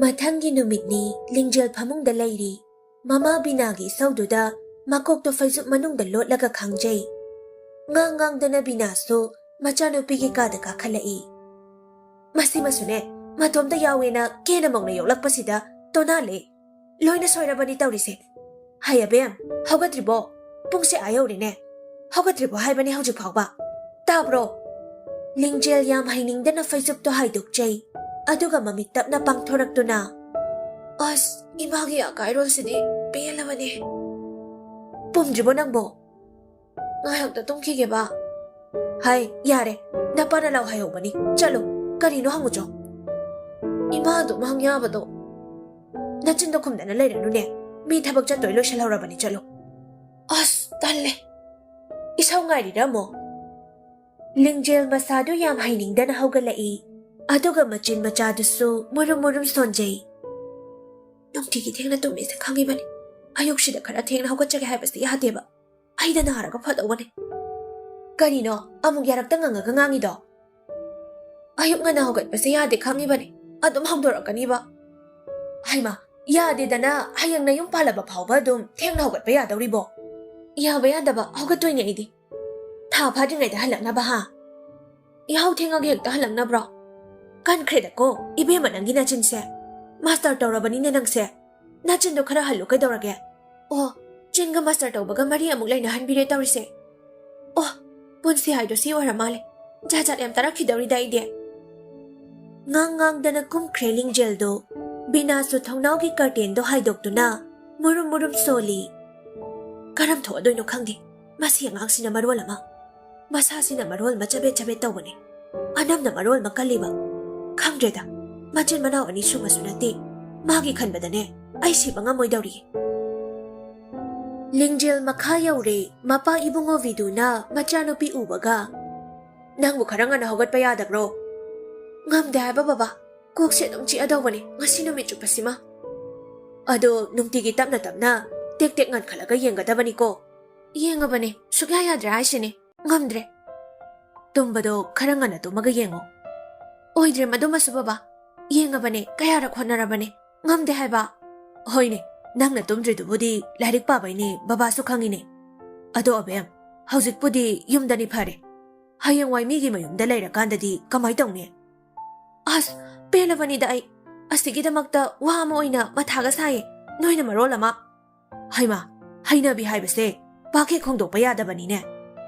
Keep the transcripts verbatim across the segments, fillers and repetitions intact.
ꯃꯊꯪꯒꯤ ꯅꯨꯃꯤꯠꯅꯤ꯫ ꯂꯤꯡꯖꯦꯜ ꯐꯃꯨꯡꯗ ꯂꯩꯔꯤ꯫ ꯃꯃꯥ ꯕꯤꯅꯥꯒꯤ ꯏꯁꯧꯗꯨꯗ ꯃꯀꯣꯛꯇꯣ ꯐꯩꯖꯨꯞ ꯃꯅꯨꯡꯗ ꯂꯣꯠꯂꯒ ꯈꯥꯡꯖꯩ꯫ ꯉꯥꯡ ꯉꯥꯡꯗꯅ ꯕꯤꯅꯥꯁꯨ ꯃꯆꯥꯅꯨꯄꯤꯒꯤ ꯀꯥꯗ ꯀꯥꯈꯠꯂꯛꯏ꯫ ꯃꯁꯤꯃꯁꯨꯅꯦ, ꯃꯇꯣꯝꯇ ꯌꯥꯎꯋꯦꯅ ꯀꯦꯅ ꯃꯧꯅ ꯌꯣꯛꯂꯛꯄꯁꯤꯗ ꯇꯣꯅꯥꯜꯂꯦ꯫ ꯂꯣꯏꯅ ꯁꯣꯏꯔꯕꯅꯤ ꯇꯧꯔꯤꯁꯦ꯫ ꯍꯩ ꯑꯕꯦꯝ, ꯍꯧꯒꯠꯇ꯭ꯔꯤꯕꯣ? ꯄꯨꯡꯁꯦ ꯑꯥ ꯌꯧꯔꯦꯅꯦ꯫ ꯍꯧꯒꯠꯇ꯭ꯔꯤꯕꯣ ꯍꯥꯏꯕꯅꯤ ꯍꯧꯖꯤꯛ ꯐꯥꯎꯕ꯫ ꯇꯥꯕ꯭ꯔꯣ? ꯂꯤꯡꯖꯦꯜ ꯌꯥꯝ ꯍꯩꯅꯤꯡꯗꯅ ꯐꯩꯖꯨꯞꯇꯣ ꯍꯥꯏꯗꯣꯛꯆꯩ꯫ ꯑꯗꯨꯒ ꯃꯃꯤꯠ ꯇꯞꯅ ꯄꯥꯡꯊꯣꯔꯛꯇꯨꯅ, "ꯑꯁ, ꯏꯃꯥꯒꯤ ꯑꯀꯥꯏꯔꯣꯜꯁꯤꯗꯤ ꯄꯦꯜꯂꯕꯅꯦ꯫ ꯄꯨꯝꯗ꯭ꯔꯤꯕꯣ ꯅꯪꯕꯣ? ꯉꯥꯏꯍꯥꯛꯇ ꯇꯨꯝꯈꯤꯒꯦꯕ꯫ ꯍꯥꯏ, ꯌꯥꯔꯦ, ꯅꯄꯥꯅ ꯂꯥꯎ ꯍꯥꯏꯍꯧꯕꯅꯤ꯫ ꯆꯠꯂꯣ, ꯀꯔꯤꯅꯣ ꯍꯪꯉꯨꯆꯣ꯫ ꯏꯃꯥ ꯑꯗꯨꯝ ꯍꯪ ꯌꯥꯕꯗꯣ꯫ ꯅꯆꯤꯟꯗꯣ ꯈꯨꯝꯗꯅ ꯂꯩꯔꯅꯨꯅꯦ꯫ ꯃꯤ ꯊꯕꯛ ꯆꯠꯇꯣꯏ ꯂꯣꯏꯁꯤꯜꯍꯧꯔꯕꯅꯤ, ꯆꯠꯂꯣ꯫ ꯑꯁ, ꯇꯜꯂꯦ꯫ ꯏꯁꯧ ꯉꯥꯏꯔꯤꯔꯥ ꯑꯃꯨꯛ?" ꯂꯤꯡꯖꯦꯜ ꯃꯁꯥꯗꯨ ꯌꯥꯝ ꯍꯩꯅꯤꯡꯗꯅ ꯍꯧꯒꯠꯂꯛꯏ꯫ ꯑꯗꯨꯒ ꯃꯆꯤꯟ ꯃꯆꯥꯗꯨꯁꯨ ꯃꯨꯔꯨꯝ ꯃꯨꯔꯨꯝ ꯁꯣꯟꯖꯩ꯫ "ꯅꯨꯡꯇꯤꯒꯤ ꯊꯦꯡꯅ ꯇꯨꯝꯃꯤꯁꯦ ꯈꯪꯉꯤꯕꯅꯤ꯫ ꯑꯌꯨꯛꯁꯤꯗ ꯈꯔ ꯊꯦꯡꯅ ꯍꯧꯒꯠꯆꯒꯦ ꯍꯥꯏꯕꯁꯤ ꯌꯥꯗꯦꯕ꯫ ꯑꯩꯗ ꯅꯥꯔꯒ ꯐꯗꯧꯕꯅꯦ꯫ ꯀꯔꯤꯅꯣ ꯑꯃꯨꯛ ꯌꯥꯔꯛꯇ ꯉꯪꯉꯒ ꯉꯥꯡꯉꯤꯗꯣ? ꯑꯌꯨꯛ ꯉꯟꯅ ꯍꯧꯒꯠꯄꯁꯦ ꯌꯥꯗꯦ ꯈꯪꯉꯤꯕꯅꯤ꯫ ꯑꯗꯨꯝ ꯍꯧꯗꯣꯔꯛꯀꯅꯤꯕ꯫ ꯍꯩꯃꯥ, ꯌꯥꯗꯦꯗꯅ ꯍꯌꯦꯡ ꯅꯌꯨꯝ ꯄꯥꯜꯂꯕ ꯐꯥꯎꯕ ꯑꯗꯨꯝ ꯊꯦꯡꯅ ꯍꯧꯒꯠꯄ ꯌꯥꯗꯧꯔꯤꯕꯣ?" "ꯌꯥꯕ ꯌꯥꯗꯕ ꯍꯧꯒꯠꯇꯣꯏꯅꯦ ꯑꯩꯗꯤ꯫ ꯊꯥ ꯐꯥꯗ꯭ꯔꯤꯉꯩꯗ ꯍꯜꯂꯛꯅꯕ, ꯍꯥ?" "ꯌꯥꯍꯧ ꯊꯦꯡꯉꯒ ꯍꯦꯛꯇ ꯍꯜꯂꯛꯅꯕ꯭ꯔꯣ? ꯀꯟꯈ꯭ꯔꯦꯗꯀꯣ ꯏꯕꯦꯝꯃ ꯅꯪꯒꯤ ꯅꯆꯤꯟꯁꯦ꯫ ꯃꯥꯁꯇꯔ ꯇꯧꯔꯕꯅꯤꯅꯦ ꯅꯪꯁꯦ꯫ ꯅꯆꯤꯟꯗꯣ ꯈꯔ ꯍꯜꯂꯨ ꯀꯩꯗꯧꯔꯒꯦ? ꯑꯣ, ꯆꯤꯟꯒ ꯃꯥꯁꯇꯔ ꯇꯧꯕꯒ ꯃꯔꯤ ꯑꯃꯨꯛ ꯂꯩꯅꯍꯟꯕꯤꯔꯦ ꯇꯧꯔꯤꯁꯦ꯫ ꯑꯣ, ꯄꯨꯟꯁꯤ ꯍꯥꯏꯗꯣ ꯁꯤ ꯑꯣꯏꯔ ꯃꯥꯜꯂꯦ꯫ ꯖꯥꯠ ꯖꯥꯠ ꯌꯥꯝ ꯇꯥꯔꯛꯈꯤꯗꯧꯔꯤꯗ ꯑꯩꯗꯤ꯫" ꯉꯥꯡ ꯉꯥꯡꯗꯅ ꯀꯨꯝꯈ꯭ꯔꯦ ꯂꯤꯡꯖꯦꯜꯗꯣ꯫ ꯕꯤꯅꯥꯁꯨ ꯊꯣꯡꯅꯥꯎꯒꯤ ꯀꯔꯇꯦꯟꯗꯣ ꯍꯥꯏꯗꯣꯛꯇꯨꯅ ꯃꯨꯔꯨꯝ ꯃꯨꯔꯨꯝ ꯁꯣꯜꯂꯤ꯫ ꯀꯔꯝ ꯊꯣꯛꯑꯗꯣꯏꯅꯣ ꯈꯪꯗꯦ꯫ ꯃꯁꯤ ꯑꯉꯥꯡꯁꯤꯅ ꯃꯔꯣꯜ ꯑꯃ, ꯃꯁꯥꯁꯤꯅ ꯃꯔꯣꯜ ꯑꯃ ꯆꯕꯦꯠ ꯆꯕꯦꯠ ꯇꯧꯕꯅꯦ꯫ ꯑꯅꯝꯅ ꯃꯔꯣꯜ ꯑꯃ ꯀꯜꯂꯤꯕ꯫ ꯈꯪꯗ꯭ꯔꯦꯗ, ꯃꯆꯤꯟ ꯃꯅꯥꯎ ꯑꯅꯤ ꯁꯨꯕꯁꯨ ꯅꯠꯇꯦ꯫ ꯃꯥꯒꯤ ꯈꯟꯕꯗꯅꯦ, ꯑꯩ ꯁꯤꯕ ꯉꯝꯃꯣꯏꯗꯧꯔꯤ꯫ ꯂꯤꯡꯖꯦꯜ ꯃꯈꯥ ꯌꯧꯔꯦ꯫ ꯃꯄꯥ ꯏꯕꯨꯡꯉꯣ ꯚꯤꯗꯨꯅ ꯃꯆꯥꯅꯨꯄꯤ ꯎꯕꯒ, "ꯅꯪꯕꯨ ꯈꯔ ꯉꯟꯅ ꯍꯧꯒꯠꯄ ꯌꯥꯗꯕ꯭ꯔꯣ?" "ꯉꯝꯗꯦ ꯍꯥꯏꯕ ꯕꯕꯥ, ꯀꯣꯛꯁꯦ ꯑꯗꯨꯝ ꯆꯤꯛꯑꯗꯧꯕꯅꯦ ꯉꯁꯤ ꯅꯨꯃꯤꯠ ꯆꯨꯞꯄꯁꯤꯃ꯫" "ꯑꯗꯣ ꯅꯨꯡꯇꯤꯒꯤ ꯇꯞꯅ ꯇꯞꯅ ꯇꯦꯛ ꯇꯦꯛ ꯉꯟꯈꯠꯂꯒ ꯌꯦꯡꯒꯗꯕꯅꯤꯀꯣ꯫" "ꯌꯦꯡꯉꯕꯅꯦ, ꯁꯨꯛꯌꯥ ꯌꯥꯗ꯭ꯔꯦ ꯍꯥꯏꯁꯤꯅꯦ, ꯉꯝꯗ꯭ꯔꯦ꯫" "ꯇꯨꯝꯕꯗꯣ ꯈꯔ ꯉꯟꯅ ꯇꯨꯝꯃꯒ ꯌꯦꯡꯉꯣ꯫" "ꯑꯣꯏꯗ꯭ꯔꯦ ꯃꯗꯨꯃꯁꯨ ꯕꯕꯥ, ꯌꯦꯡꯉꯕꯅꯦ, ꯀꯌꯥꯔꯛ ꯍꯣꯠꯅꯔꯕꯅꯦ, ꯉꯝꯗꯦ ꯍꯥꯏꯕ꯫ ꯍꯣꯏꯅꯦ, ꯅꯪꯅ ꯇꯨꯝꯗ꯭ꯔꯤꯗꯨꯕꯨꯗꯤ ꯂꯥꯏꯔꯤꯛ ꯄꯥꯕꯩꯅꯦ, ꯕꯕꯥꯁꯨ ꯈꯪꯉꯤꯅꯦ꯫ ꯑꯗꯣ ꯑꯕꯦꯝ, ꯍꯧꯖꯤꯛꯄꯨꯗꯤ ꯌꯨꯝꯗꯅꯤ ꯐꯔꯦ꯫ ꯍꯌꯦꯡꯋꯥꯏ ꯃꯤꯒꯤ ꯃꯌꯨꯝꯗ ꯂꯩꯔꯀꯥꯟꯗꯗꯤ ꯀꯃꯥꯏ ꯇꯧꯅꯤ? ꯑꯁ, ꯄꯦꯜꯂꯕꯅꯤꯗ ꯑꯩ꯫ ꯑꯁꯤꯒꯤꯗꯃꯛꯇ ꯋꯥ ꯑꯃ ꯑꯣꯏꯅ ꯃꯊꯥꯒ ꯁꯥꯏꯌꯦ, ꯅꯣꯏꯅ ꯃꯔꯣꯜ ꯑꯃ꯫ ꯍꯩꯃꯥ, ꯍꯩꯅꯕꯤ ꯍꯥꯏꯕꯁꯦ ꯄꯥꯛ ꯍꯦꯛ ꯍꯣꯡꯗꯣꯛꯄ ꯌꯥꯗꯕꯅꯤꯅꯦ꯫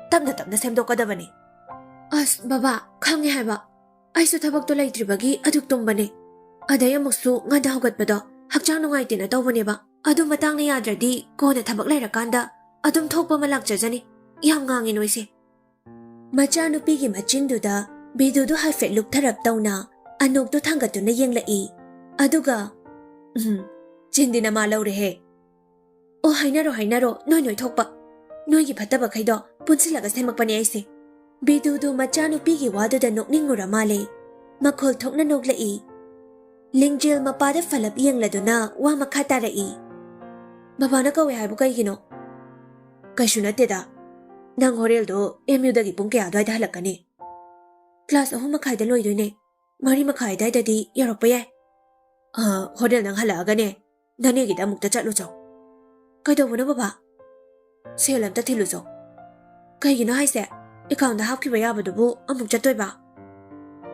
ꯇꯞꯅ ꯇꯞꯅ ꯁꯦꯝꯗꯣꯛꯀꯗꯕꯅꯤ꯫ ꯑꯁ, ꯕꯕꯥ, ꯈꯪꯉꯦ ꯍꯥꯏꯕ꯫ ꯑꯩꯁꯨ ꯊꯕꯛꯇꯣ ꯂꯩꯇ꯭ꯔꯤꯕꯒꯤ ꯑꯗꯨꯛ ꯇꯨꯝꯕꯅꯦ꯫ ꯑꯗꯩ ꯑꯃꯨꯛꯁꯨ ꯉꯟꯅ ꯍꯧꯒꯠꯄꯗꯣ ꯍꯛꯆꯥꯡ ꯅꯨꯡꯉꯥꯏꯇꯦꯅ ꯇꯧꯕꯅꯦꯕ꯫ ꯑꯗꯨ ꯃꯇꯥꯡꯅ ꯌꯥꯗ꯭ꯔꯗꯤ ꯀꯣꯟꯅ ꯊꯕꯛ ꯂꯩꯔꯀꯥꯟꯗ ꯑꯗꯨꯝ ꯊꯣꯛꯄ ꯑꯃ ꯂꯥꯛꯆꯖꯅꯤ꯫ ꯌꯥꯝ ꯉꯥꯡꯉꯦ ꯅꯣꯏꯁꯦ꯫ ꯃꯆꯥꯅꯨꯄꯤꯒꯤ ꯃꯆꯤꯟꯗꯨꯗ ꯕꯤꯗꯨꯗꯨ ꯍꯥꯏꯐꯦꯠ ꯂꯨꯞꯊꯔꯞ ꯇꯧꯅ ꯑꯅꯣꯛꯇꯨ ꯊꯥꯡꯒꯠꯇꯨꯅ ꯌꯦꯡꯂꯛꯏ꯫ ꯑꯗꯨꯒ, "ꯎꯝ, ꯆꯤꯟꯗꯤ ꯅꯃꯥ ꯂꯧꯔꯦꯍꯦ꯫ ꯑꯣ, ꯍꯥꯏꯅꯔꯣ, ꯍꯥꯏꯅꯔꯣ, ꯅꯣꯏ ꯅꯣꯏ ꯊꯣꯛꯄ꯫ ꯅꯣꯏꯒꯤ ꯐꯠꯇꯕꯈꯩꯗꯣ ꯄꯨꯟꯁꯤꯜꯂꯒ ꯁꯦꯝꯃꯛꯄꯅꯦ ꯑꯩꯁꯦ꯫" ꯕꯤꯗꯨꯗꯨ ꯃꯆꯥꯅꯨꯄꯤꯒꯤ ꯋꯥꯗꯨꯗ ꯅꯣꯛꯅꯤꯡꯉꯨꯔ ꯃꯥꯜꯂꯦ꯫ ꯃꯈꯣꯜ ꯊꯣꯛꯅ ꯅꯣꯛꯂꯛꯏ꯫ ꯂꯤꯡꯖꯦꯜ ꯃꯄꯥꯗ ꯐꯂꯞ ꯌꯦꯡꯂꯗꯨꯅ ꯋꯥ ꯃꯈꯥ ꯇꯥꯔꯛꯏ꯫ "ꯕꯕꯥꯅ ꯀꯧꯋꯦ ꯍꯥꯏꯕꯨ ꯀꯩꯒꯤꯅꯣ?" "ꯀꯩꯁꯨ ꯅꯠꯇꯦꯗ꯫ ꯅꯪ ꯍꯣꯔꯦꯜꯗꯣ ꯑꯦꯝ ꯌꯨꯗꯒꯤ ꯄꯨꯡ ꯀꯌꯥ ꯑꯗꯨꯋꯥꯏꯗ ꯍꯜꯂꯛꯀꯅꯤ?" "ꯀ꯭ꯂꯥꯁ ꯑꯍꯨꯝ ꯃꯈꯥꯏꯗ ꯂꯣꯏꯗꯣꯏꯅꯦ꯫ ꯃꯔꯤ ꯃꯈꯥꯏ ꯑꯗꯨꯋꯥꯏꯗꯗꯤ ꯌꯧꯔꯛꯄ ꯌꯥꯏ꯫" "ꯑ, ꯍꯣꯔꯦꯜ ꯅꯪ ꯍꯜꯂꯛꯑꯒꯅꯦ, ꯅꯅꯦꯒꯤꯗ ꯑꯃꯨꯛꯇ ꯆꯠꯂꯨꯆꯣ꯫" "ꯀꯩꯗꯧꯕꯅꯣ ꯕꯕꯥ?" "ꯁꯦꯜ ꯑꯝꯇ ꯊꯤꯜꯂꯨꯆꯣ꯫" "ꯀꯩꯒꯤꯅꯣ ꯍꯥꯏꯁꯦ? ꯑꯦꯀꯥꯎꯟꯗ ꯍꯥꯞꯈꯤꯕ ꯌꯥꯕꯗꯨꯕꯨ ꯑꯃꯨꯛ ꯆꯠꯇꯣꯏꯕ?"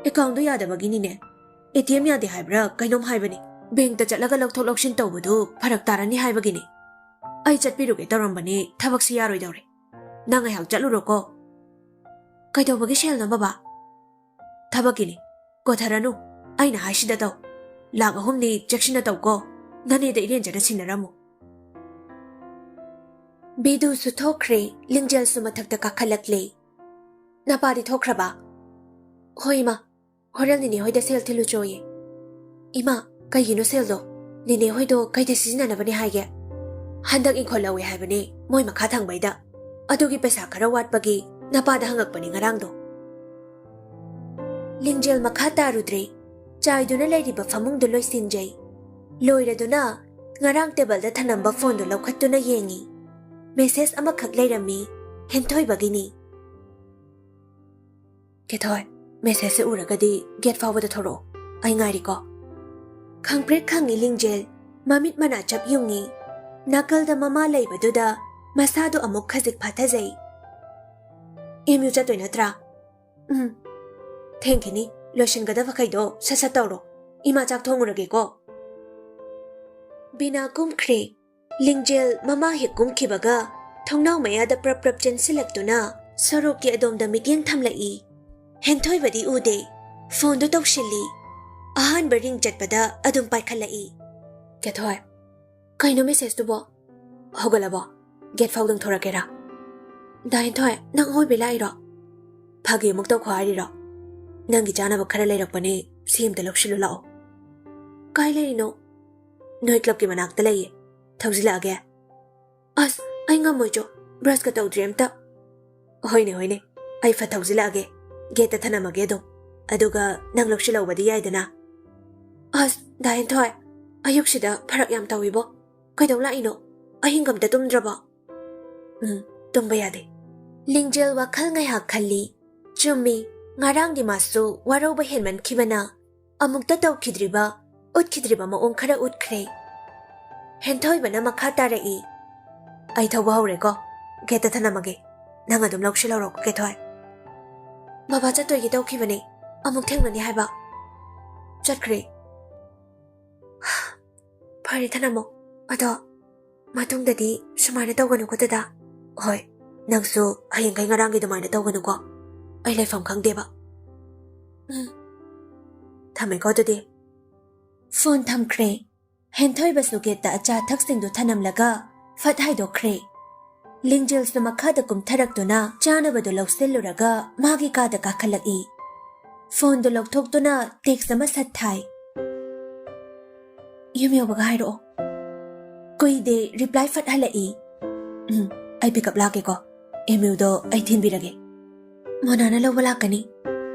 "ꯑꯦꯀꯥꯎꯟꯗꯣ ꯌꯥꯗꯕꯒꯤꯅꯤꯅꯦ꯫ ꯑꯦ ꯇꯤ ꯑꯦꯝ ꯌꯥꯗꯦ ꯍꯥꯏꯕ꯭ꯔꯥ ꯀꯩꯅꯣꯝ ꯍꯥꯏꯕꯅꯤ꯫ ꯕꯦꯡꯛꯇ ꯆꯠꯂꯒ ꯂꯧꯊꯣꯛ ꯂꯧꯁꯤꯟ ꯇꯧꯕꯗꯨ ꯐꯔꯛ ꯇꯥꯔꯅꯤ ꯍꯥꯏꯕꯒꯤꯅꯤ꯫ ꯑꯩ ꯆꯠꯄꯤꯔꯨꯒꯦ ꯇꯧꯔꯝꯕꯅꯤ, ꯊꯕꯛꯁꯤ ꯌꯥꯔꯣꯏꯗꯧꯔꯦ꯫ ꯅꯪ ꯉꯥꯏꯍꯥꯛ ꯆꯠꯂꯨꯔꯣꯀꯣ꯫" "ꯀꯩꯗꯧꯕꯒꯤ ꯁꯦꯜꯅꯣ ꯕꯕꯥ?" "ꯊꯕꯛꯀꯤꯅꯤ꯫ ꯀꯣꯊꯔꯅꯨ꯫ ꯑꯩꯅ ꯍꯥꯏꯁꯤꯗ ꯇꯧ꯫ ꯂꯥꯛ ꯑꯍꯨꯝꯅꯤ, ꯆꯦꯛꯁꯤꯟꯅ ꯇꯧꯀꯣ꯫ ꯅꯅꯦꯗ ꯏꯔꯦꯟꯖꯅ ꯁꯤꯟꯅꯔꯝꯃꯨ꯫" ꯕꯤꯗꯨꯁꯨ ꯊꯣꯛꯈ꯭ꯔꯦ, ꯂꯤꯡꯖꯦꯜꯁꯨ ꯃꯊꯛꯇ ꯀꯥꯈꯠꯂꯛꯂꯦ꯫ "ꯅꯄꯥꯗꯤ ꯊꯣꯛꯈ꯭ꯔꯕ?" "ꯍꯣꯏ, ꯏꯃꯥ꯫ ꯍꯣꯔꯦꯟ ꯅꯤꯅꯦ ꯍꯣꯏꯗ ꯁꯦꯜ ꯊꯤꯜꯂꯨꯆꯣꯌꯦ꯫" "ꯏꯃꯥ, ꯀꯩꯒꯤꯅꯣ ꯁꯦꯜꯗꯣ? ꯅꯤꯅꯦ ꯍꯣꯏꯗꯣ ꯀꯩꯗ ꯁꯤꯖꯤꯟꯅꯅꯕꯅꯦ ꯍꯥꯏꯒꯦ?" "ꯍꯟꯗꯛ ꯏꯪꯈꯣꯜ ꯂꯧꯋꯦ ꯍꯥꯏꯕꯅꯦ, ꯃꯣꯏ ꯃꯈꯥ ꯊꯪꯕꯩꯗ꯫ ꯑꯗꯨꯒꯤ ꯄꯩꯁꯥ ꯈꯔ ꯋꯥꯠꯄꯒꯤ ꯅꯄꯥꯗ ꯍꯪꯉꯛꯄꯅꯦ ꯉꯔꯥꯡꯗꯣ꯫" ꯂꯤꯡꯖꯦꯜ ꯃꯈꯥ ꯇꯥꯔꯨꯗ꯭ꯔꯦ꯫ ꯆꯥꯏꯗꯨꯅ ꯂꯩꯔꯤꯕ ꯐꯃꯨꯡꯗꯨ ꯂꯣꯏꯁꯤꯟꯖꯩ꯫ ꯂꯣꯏꯔꯗꯨꯅ ꯉꯔꯥꯡ ꯇꯦꯕꯜꯗ ꯊꯅꯝꯕ ꯐꯣꯟꯗꯨ ꯂꯧꯈꯠꯇꯨꯅ ꯌꯦꯡꯉꯤ꯫ ꯃꯦꯁꯦꯖ ꯑꯃꯈꯛ ꯂꯩꯔꯝꯃꯤ꯫ ꯍꯦꯟꯊꯣꯏꯕꯒꯤꯅꯤ꯫ "ꯀꯦꯊꯣꯏ, ꯃꯦꯁꯦꯖꯁꯦ ꯎꯔꯒꯗꯤ ꯒꯦꯠ ꯐꯥꯎꯕꯗ ꯊꯣꯔꯛꯑꯣ꯫ ꯑꯩ ꯉꯥꯏꯔꯤꯀꯣ꯫ ꯈꯪꯄ꯭ꯔꯦꯛ ꯈꯪꯉꯤ ꯂꯤꯡꯖꯦꯜ, ꯃꯃꯤꯠ ꯃꯅꯥ ꯆꯞ ꯌꯨꯡꯉꯤ꯫ ꯅꯥꯀꯜꯗ ꯃꯃꯥ ꯂꯩꯕꯗꯨꯗ ꯃꯁꯥꯗꯣ ꯑꯃꯨꯛ ꯈꯖꯤꯛ ꯐꯥꯊꯖꯩ꯫ "ꯑꯦꯝ ꯌꯨ ꯆꯠꯇꯣꯏ ꯅꯠꯇ꯭ꯔꯥ?" "ꯎꯝ꯫ ꯊꯦꯡꯈꯤꯅꯤ, ꯂꯣꯏꯁꯤꯟꯒꯗꯕꯈꯩꯗꯣ ꯁꯠ ꯁꯠ ꯇꯧꯔꯣ꯫ ꯏꯃꯥ ꯆꯥꯛ ꯊꯣꯡꯉꯨꯔꯒꯦꯀꯣ꯫" ꯕꯤꯅꯥ ꯀꯨꯝꯈ꯭ꯔꯦ꯫ ꯂꯤꯡꯖꯦꯜ ꯃꯃꯥ ꯍꯦꯛ ꯀꯨꯝꯈꯤꯕꯒ ꯊꯣꯡꯅꯥꯎ ꯃꯌꯥꯗ ꯄ꯭ꯔꯞ ꯄ꯭ꯔꯞ ꯆꯦꯟꯁꯤꯜꯂꯛꯇꯨꯅ ꯁꯣꯔꯣꯛꯀꯤ ꯑꯗꯣꯝꯗ ꯃꯤꯠꯌꯦꯡ ꯊꯝꯂꯛꯏ꯫ ꯍꯦꯟꯊꯣꯏꯕꯗꯤ ꯎꯗꯦ꯫ ꯐꯣꯟꯗꯨ ꯇꯧꯁꯤꯜꯂꯤ꯫ ꯑꯍꯥꯟꯕ ꯔꯤꯡ ꯆꯠꯄꯗ ꯑꯗꯨꯝ ꯄꯥꯏꯈꯠꯂꯛꯏ꯫ "ꯀꯦꯊꯣꯏ, ꯀꯩꯅꯣ ꯃꯦꯁꯦꯖꯇꯨꯕꯣ? ꯍꯧꯒꯠꯂꯕꯣ? ꯒꯦꯠ ꯐꯥꯎꯗꯪ ꯊꯣꯔꯛꯀꯦꯔꯥ?" "ꯗꯥ ꯍꯦꯟꯊꯣꯏ, ꯅꯪ ꯑꯋꯣꯏꯕꯩ ꯂꯥꯛꯏꯔꯣ? ꯐꯥꯒꯤ ꯑꯃꯨꯛ ꯇꯧꯈꯣ ꯍꯥꯏꯔꯤꯔꯣ? ꯅꯪꯒꯤ ꯆꯥꯅꯕ ꯈꯔ ꯂꯩꯔꯛꯄꯅꯦ, ꯁꯤ ꯑꯝꯇ ꯂꯧꯁꯤꯜꯂꯨ ꯂꯥꯛꯑꯣ꯫" "ꯀꯥꯏ ꯂꯩꯔꯤꯅꯣ?" "ꯅꯣꯏ ꯀ꯭ꯂꯕꯀꯤ ꯃꯅꯥꯛꯇ ꯂꯩꯌꯦ, ꯊꯧꯖꯤꯜꯂꯛꯑꯒꯦ꯫" "ꯑꯁ, ꯑꯩ ꯉꯝꯃꯣꯏ ꯆꯣ, ꯕ꯭ꯔꯁꯀ ꯇꯧꯗ꯭ꯔꯤ ꯑꯝꯇ꯫" "ꯍꯣꯏꯅꯦ, ꯍꯣꯏꯅꯦ, ꯑꯩ ꯐꯠ ꯊꯧꯖꯤꯜꯂꯛꯑꯒꯦ, ꯒꯦꯠꯇ ꯊꯅꯝꯃꯒꯦ ꯑꯗꯨꯝ, ꯑꯗꯨꯒ ꯅꯪ ꯂꯧꯁꯤꯜꯍꯧꯕꯗꯤ ꯌꯥꯏꯗꯅ꯫" "ꯑꯁ, ꯗꯥ ꯍꯦꯟꯊꯣꯏ, ꯑꯌꯨꯛꯁꯤꯗ ꯐꯔꯛ ꯌꯥꯝ ꯇꯧꯏꯕꯣ꯫ ꯀꯩꯗꯧ ꯂꯥꯛꯏꯅꯣ? ꯑꯍꯤꯡꯒ ꯑꯝꯇ ꯇꯨꯝꯗ꯭ꯔꯕꯣ?" "ꯎꯝ, ꯇꯨꯝꯕ ꯌꯥꯗꯦ꯫" ꯂꯤꯡꯖꯦꯜ ꯋꯥꯈꯜ ꯉꯥꯏꯍꯥꯛ ꯈꯜꯂꯤ꯫ ꯆꯨꯝꯃꯤ, ꯉꯔꯥꯡꯗꯤ ꯃꯥꯁꯨ ꯋꯥꯔꯧꯕ ꯍꯦꯟꯃꯟꯈꯤꯕꯅ ꯑꯃꯨꯛꯇ ꯇꯧꯈꯤꯗ꯭ꯔꯤꯕ, ꯎꯠꯈꯤꯗ꯭ꯔꯤꯕ ꯃꯑꯣꯡ ꯈꯔ ꯎꯠꯈ꯭ꯔꯦ꯫ ꯍꯦꯟꯊꯣꯏꯕꯅ ꯃꯈꯥ ꯇꯥꯔꯛꯏ꯫ "ꯑꯩ ꯊꯧꯕ ꯍꯧꯔꯦꯀꯣ, ꯒꯦꯠꯇ ꯊꯅꯝꯃꯒꯦ꯫ ꯅꯪ ꯑꯗꯨꯝ ꯂꯧꯁꯤꯜꯍꯧꯔꯣꯀꯣ, ꯀꯦꯊꯣꯏ꯫" "ꯕꯕꯥ ꯆꯠꯇꯣꯏꯒꯦ ꯇꯧꯈꯤꯕꯅꯦ, ꯑꯃꯨꯛ ꯊꯦꯡꯅꯅꯤ ꯍꯥꯏꯕ꯫" "ꯆꯠꯈ꯭ꯔꯦ꯫" "ꯐꯔꯦ, ꯊꯅꯝꯃꯣ꯫ ꯑꯗꯣ ꯃꯇꯨꯡꯗꯗꯤ ꯁꯨꯃꯥꯏꯅ ꯇꯧꯒꯅꯨꯀꯣ, ꯗꯗꯥ꯫" "ꯍꯣꯏ, ꯅꯪꯁꯨ ꯍꯌꯦꯡꯈꯩ ꯉꯔꯥꯡꯒꯤ ꯑꯗꯨꯃꯥꯏꯅ ꯇꯧꯒꯅꯨꯀꯣ꯫ ꯑꯩ ꯂꯩꯐꯝ ꯈꯪꯗꯦꯕ꯫" "ꯎꯝ꯫ ꯊꯝꯃꯦꯀꯣ ꯑꯗꯨꯗꯤ꯫" ꯐꯣꯟ ꯊꯝꯈ꯭ꯔꯦ꯫ ꯍꯦꯟꯊꯣꯏꯕꯁꯨ ꯒꯦꯠꯇ ꯑꯆꯥ ꯑꯊꯛꯁꯤꯡꯗꯨ ꯊꯅꯝꯂꯒ ꯐꯠ ꯍꯥꯏꯗꯣꯛꯈ꯭ꯔꯦ꯫ ꯂꯤꯡꯖꯦꯜꯁꯨ ꯃꯈꯥꯗ ꯀꯨꯝꯊꯔꯛꯇꯨꯅ ꯆꯥꯅꯕꯗꯨ ꯂꯧꯁꯤꯜꯂꯨꯔꯒ ꯃꯥꯒꯤ ꯀꯥꯗ ꯀꯥꯈꯠꯂꯛꯏ꯫ ꯐꯣꯟꯗꯨ ꯂꯧꯊꯣꯛꯇꯨꯅ ꯇꯦꯛꯁ ꯑꯃ ꯁꯠ ꯊꯥꯏ꯫ "ꯌꯨꯝ ꯌꯧꯕꯒ ꯍꯥꯏꯔꯛꯑꯣ꯫" ꯀꯨꯏꯗꯦ, ꯔꯤꯄ꯭ꯂꯥꯏ ꯐꯠ ꯍꯜꯂꯛꯏ꯫ "ꯎꯝ, ꯑꯩ ꯄꯤꯛꯑꯞ ꯂꯥꯛꯀꯦꯀꯣ꯫ ꯑꯦꯝ ꯌꯨꯗꯣ ꯑꯩ ꯊꯤꯟꯕꯤꯔꯒꯦ꯫" "ꯃꯣꯅꯥꯅ ꯂꯧꯕ ꯂꯥꯛꯀꯅꯤ꯫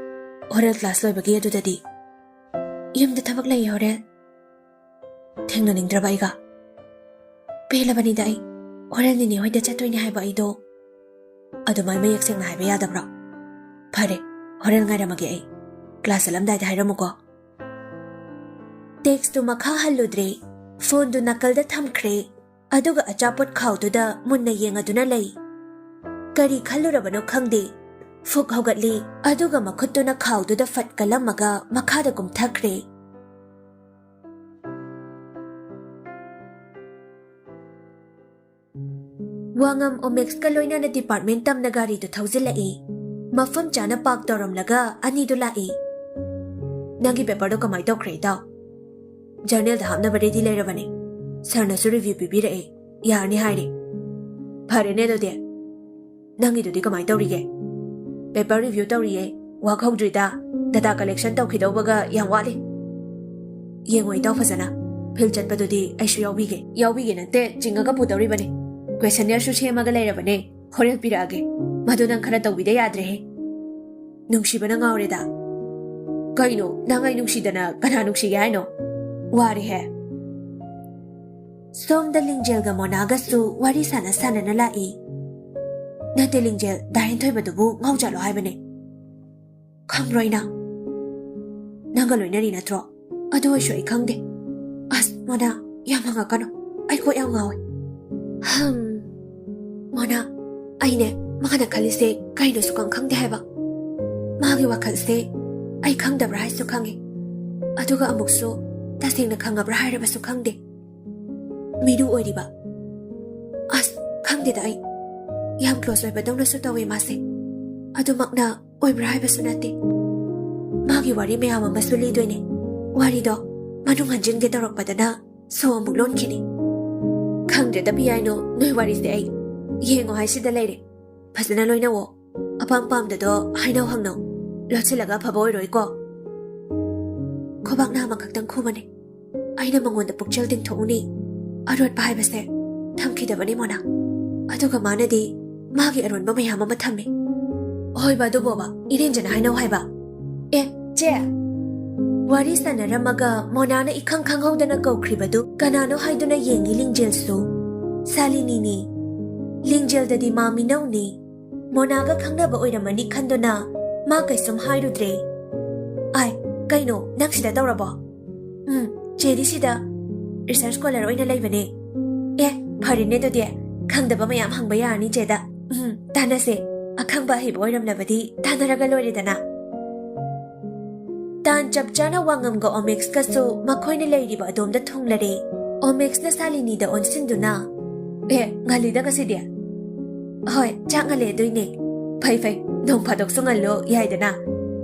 ꯍꯣꯔꯦꯟ ꯀ꯭ꯂꯥꯁ ꯂꯣꯏꯕꯒꯤ ꯑꯗꯨꯗꯗꯤ꯫" "ꯌꯨꯝꯗ ꯊꯕꯛ ꯂꯩꯌꯦ ꯍꯣꯔꯦꯟ꯫" "ꯊꯦꯡꯅꯅꯤꯡꯗ꯭ꯔꯕ ꯑꯩꯒ?" "ꯄꯦꯜꯂꯕꯅꯤꯗ ꯑꯩ꯫ ꯍꯣꯔꯦꯟ ꯅꯤꯅꯦ ꯍꯣꯏꯗ ꯆꯠꯇꯣꯏꯅꯦ ꯍꯥꯏꯕ ꯑꯩꯗꯣ꯫" "ꯑꯗꯨꯃꯥꯏ ꯃꯌꯦꯛ ꯁꯦꯡꯅ ꯍꯥꯏꯕ ꯌꯥꯗꯕ꯭ꯔꯣ?" "ꯐꯔꯦ, ꯍꯣꯔꯦꯟ ꯉꯥꯏꯔꯝꯃꯒꯦ ꯑꯩ꯫ ꯀ꯭ꯂꯥꯁ ꯆꯠꯂꯝꯗꯥꯏꯗ ꯍꯥꯏꯔꯝꯃꯨꯀꯣ꯫" ꯇꯦꯛꯁꯇꯨ ꯃꯈꯥ ꯍꯜꯂꯨꯗ꯭ꯔꯦ꯫ ꯐꯣꯟꯗꯨ ꯅꯥꯀꯜꯗ ꯊꯝꯈ꯭ꯔꯦ꯫ ꯑꯗꯨꯒ ꯑꯆꯥꯄꯣꯠ ꯈꯥꯎꯗꯨꯗ ꯃꯨꯟꯅ ꯌꯦꯡꯉꯗꯨꯅ ꯂꯩ꯫ ꯀꯔꯤ ꯈꯜꯂꯨꯔꯕꯅꯣ ꯈꯪꯗꯦ꯫ ꯐꯨꯛ ꯍꯧꯒꯠꯂꯤ꯫ ꯑꯗꯨꯒ ꯃꯈꯨꯠꯇꯨꯅ ꯈꯥꯎꯗꯨꯗ ꯐꯠ ꯀꯜꯂꯝꯃꯒ ꯃꯈꯥꯗ ꯀꯨꯝꯊꯈ꯭ꯔꯦ꯫ ꯋꯥꯉꯝ ꯑꯣꯃꯦꯛꯁꯀ ꯂꯣꯏꯅꯅ ꯗꯤꯄꯥꯔꯠꯃꯦꯟ ꯇꯝꯅ ꯒꯥꯔꯤꯗꯨ ꯊꯧꯖꯤꯜꯂꯛꯏ꯫ ꯃꯐꯝ ꯆꯥꯅ ꯄꯥꯔꯛ ꯇꯧꯔꯝꯂꯒ ꯑꯅꯤꯗꯨ ꯂꯥꯛꯏ꯫ "ꯅꯪꯒꯤ ꯄꯦꯄꯔꯗꯣ ꯀꯃꯥꯏ ꯇꯧꯈ꯭ꯔꯦ, ꯏꯇꯥꯎ?" "ꯖꯔꯅꯦꯜꯗ ꯍꯥꯞꯅꯕ ꯔꯦꯗꯤ ꯂꯩꯔꯕꯅꯦ꯫ ꯁꯥꯔꯅꯁꯨ ꯔꯤꯚ꯭ꯌꯨ ꯄꯤꯕꯤꯔꯛꯑꯦ꯫ ꯌꯥꯔꯅꯤ ꯍꯥꯏꯔꯦ꯫" "ꯐꯔꯦꯅꯦ ꯑꯗꯨꯗꯤ꯫ ꯅꯪꯒꯤꯗꯨꯗꯤ ꯀꯃꯥꯏ ꯇꯧꯔꯤꯒꯦ?" "ꯄꯦꯄꯔ ꯔꯤꯚ꯭ꯌꯨ ꯇꯧꯔꯤꯌꯦ꯫ ꯋꯥꯛ ꯍꯧꯗ꯭ꯔꯤꯗ꯫ ꯗꯇꯥ ꯀꯂꯦꯛꯁꯟ ꯇꯧꯈꯤꯗꯧꯕꯒ ꯌꯥꯝ ꯋꯥꯠꯂꯤ꯫" "ꯌꯦꯡꯉꯣ ꯏꯇꯥꯎ ꯐꯖꯅ꯫ ꯐꯤꯜ ꯆꯠꯄꯗꯨꯗꯤ ꯑꯩꯁꯨ ꯌꯥꯎꯕꯤꯒꯦ꯫" "ꯌꯥꯎꯕꯤꯒꯦ ꯅꯠꯇꯦ, ꯆꯤꯡꯉꯒ ꯄꯨꯗꯧꯔꯤꯕꯅꯤ꯫ ꯀ꯭ꯋꯦꯁꯟꯅꯤꯌꯔꯁꯨ ꯁꯦꯝꯃꯒ ꯂꯩꯔꯕꯅꯦ꯫ ꯍꯣꯔꯦꯟ ꯄꯤꯔꯛꯑꯒꯦ꯫ ꯃꯗꯨ ꯅꯪ ꯈꯔ ꯇꯧꯕꯤꯗ ꯌꯥꯗ꯭ꯔꯦꯍꯦ꯫" "ꯅꯨꯡꯁꯤꯕꯅ ꯉꯥꯎꯔꯦꯗ꯫" "ꯀꯩꯅꯣ, ꯅꯪ ꯑꯩ ꯅꯨꯡꯁꯤꯗꯅ ꯀꯅꯥ ꯅꯨꯡꯁꯤꯒꯦ ꯍꯥꯏꯅꯣ? ꯋꯥꯔꯦꯍꯦ꯫" ꯁꯣꯝꯗ ꯂꯤꯡꯖꯦꯜꯒ ꯃꯣꯅꯥꯒꯁꯨ ꯋꯥꯔꯤ ꯁꯥꯟꯅ ꯁꯥꯟꯅꯅ ꯂꯥꯛꯏ꯫ "ꯅꯠꯇꯦ ꯂꯤꯡꯖꯦꯜ, ꯗꯥ ꯍꯦꯟꯊꯣꯏꯕꯗꯨꯕꯨ ꯉꯥꯎꯖꯥꯠꯂꯣ ꯍꯥꯏꯕꯅꯦ꯫" "ꯈꯪꯕ꯭ꯔꯣ ꯑꯩꯅ? ꯅꯪꯒ ꯂꯣꯏꯅꯔꯤ ꯅꯠꯇ꯭ꯔꯣ? ꯑꯗꯨ ꯑꯣꯏꯁꯨ ꯑꯩ ꯈꯪꯗꯦ꯫" "ꯑꯁ ꯃꯣꯅꯥ, ꯌꯥꯝ ꯍꯪꯉꯛꯀꯅꯨ꯫ ꯑꯩ ꯀꯣꯛ ꯌꯥꯝ ꯉꯥꯎꯋꯦ꯫" "ꯍꯝ꯫ ꯃꯣꯅꯥ, ꯑꯩꯅꯦ ꯃꯥꯅ ꯈꯜꯂꯤꯁꯦ ꯀꯩꯅꯣ ꯁꯨꯈꯪ ꯈꯪꯗꯦ ꯍꯥꯏꯕ꯫ ꯃꯥꯒꯤ ꯋꯥꯈꯜꯁꯦ ꯑꯩ ꯈꯪꯗꯕ꯭ꯔꯥ ꯍꯥꯏꯁꯨ ꯈꯪꯉꯦ꯫ ꯑꯗꯨꯒ ꯑꯃꯨꯛꯁꯨ ꯇꯁꯦꯡꯅ ꯈꯪꯉꯕ꯭ꯔꯥ ꯍꯥꯏꯔꯕꯁꯨ ꯈꯪꯗꯦ꯫ ꯃꯤꯔꯨ ꯑꯣꯏꯔꯤꯕ꯫ ꯑꯁ, ꯈꯪꯗꯦꯗ ꯑꯩ꯫ ꯌꯥꯝ ꯀ꯭ꯂꯣꯁ ꯑꯣꯏꯕꯗꯧꯅꯁꯨ ꯇꯧꯋꯦ ꯃꯥꯁꯦ꯫ ꯑꯗꯨꯃꯛꯅ ꯑꯣꯏꯕ꯭ꯔꯥ ꯍꯥꯏꯕꯁꯨ ꯅꯠꯇꯦ꯫ ꯃꯥꯒꯤ ꯋꯥꯔꯤ ꯃꯌꯥꯝ ꯑꯃꯁꯨ ꯂꯤꯗꯣꯏꯅꯦ꯫ ꯋꯥꯔꯤꯗꯣ ꯃꯅꯨꯡ ꯍꯟꯖꯤꯟꯒꯦ ꯇꯧꯔꯛꯄꯗꯅ ꯁꯣ ꯑꯃꯨꯛ ꯂꯣꯟꯈꯤꯅꯤ꯫ ꯈꯪꯗ꯭ꯔꯦꯗ ꯄꯤꯌꯥꯏꯅꯣ, ꯅꯣꯏ ꯋꯥꯔꯤꯁꯦ ꯑꯩ ꯌꯦꯡꯉꯣ ꯍꯥꯏꯁꯤꯗ ꯂꯩꯔꯦ꯫ ꯐꯖꯅ ꯂꯣꯏꯅꯧꯋꯣ꯫ ꯑꯄꯥꯝ ꯄꯥꯝꯗꯗꯣ ꯍꯥꯏꯅꯧ ꯍꯪꯅꯧ꯫ ꯂꯣꯠꯁꯤꯜꯂꯒ ꯑꯐꯕ ꯑꯣꯏꯔꯣꯏꯀꯣ꯫" ꯈꯨꯕꯥꯛꯅ ꯑꯃꯈꯛꯇꯪ ꯈꯨꯕꯅꯦ꯫ ꯑꯩꯅ ꯃꯉꯣꯟꯗ ꯄꯨꯛꯆꯦꯜ ꯇꯤꯡꯊꯣꯛꯎꯅꯤ꯫ ꯑꯔꯣꯠꯄ ꯍꯥꯏꯕꯁꯦ ꯊꯝꯈꯤꯗꯕꯅꯤ ꯃꯣꯅꯥ꯫ ꯑꯗꯨꯒ ꯃꯥꯅꯗꯤ ꯃꯥꯒꯤ ꯑꯔꯣꯟꯕ ꯃꯌꯥꯝ ꯑꯃ ꯊꯝꯃꯤ꯫ ꯍꯣꯏꯕ ꯑꯗꯨꯕꯣꯕ, ꯏꯔꯦꯟꯖꯅ ꯍꯥꯏꯅꯧ ꯍꯥꯏꯕ꯫ ꯑꯦ, ꯆꯦ! ꯋꯥꯔꯤ ꯁꯥꯟꯅꯔꯝꯃꯒ ꯃꯣꯅꯥꯅ ꯏꯈꯪ ꯈꯪꯍꯧꯗꯅ ꯀꯧꯈ꯭ꯔꯤꯕꯗꯨ ꯀꯅꯥꯅꯣ ꯍꯥꯏꯗꯨꯅ ꯌꯦꯡꯉꯤ ꯂꯤꯡꯖꯦꯜꯁꯨ꯫ ꯁꯥꯂꯤꯅꯤꯅꯤ꯫ ꯂꯤꯡꯖꯦꯜꯗꯗꯤ ꯃꯥ ꯃꯤꯅꯧꯅꯤ꯫ ꯃꯣꯅꯥꯒ ꯈꯪꯅꯕ ꯑꯣꯏꯔꯝꯃꯅꯤ ꯈꯟꯗꯨꯅ ꯃꯥ ꯀꯩꯁꯨꯝ ꯍꯥꯏꯔꯨꯗ꯭ꯔꯦ꯫ "ꯑꯥꯏ, ꯀꯩꯅꯣ, ꯅꯪ ꯁꯤꯗ ꯇꯧꯔꯕꯣ?" ꯎꯝ, ꯆꯦꯗꯤ ꯁꯤꯗ research scholar ꯑꯣꯏꯅ ꯂꯩꯕꯅꯦ꯫ ꯑꯦ, ꯐꯔꯦꯅꯦ ꯑꯗꯨꯗꯤ, ꯈꯪꯗꯕ ꯃꯌꯥꯝ ꯍꯪꯕ ꯌꯥꯔꯅꯤ ꯆꯦꯗ꯫ ꯎꯝ, ꯇꯥꯟꯅꯁꯦ꯫ ꯑꯈꯪꯕ ꯑꯍꯩꯕ ꯑꯣꯏꯔꯝꯂꯕꯗꯤ ꯇꯥꯟꯅꯔꯒ ꯂꯣꯏꯔꯦꯗꯅ꯫ ꯇꯥꯟ ꯆꯞ ꯆꯥꯅ ꯋꯥꯉꯝꯒ ꯑꯣꯃꯦꯛꯁꯀꯁꯨ ꯃꯈꯣꯏꯅ ꯂꯩꯔꯤꯕ ꯑꯗꯣꯝꯗ ꯊꯨꯡꯂꯔꯦ꯫ ꯑꯣꯃꯦꯛꯁꯅ ꯁꯥꯂꯤꯅꯤꯗ ꯑꯣꯟꯁꯤꯟꯗꯨꯅ, "ꯑꯦ, ꯉꯜꯂꯤꯗ ꯉꯁꯤꯗꯤ꯫" "ꯍꯣꯏ, ꯆꯥꯛ ꯉꯜꯂꯦ ꯑꯗꯨꯏꯅꯦ꯫" "ꯐꯩ ꯐꯩ, ꯅꯣꯡ ꯐꯥꯗꯣꯛꯁꯨ ꯉꯜꯂꯣ ꯌꯥꯏꯗꯅ꯫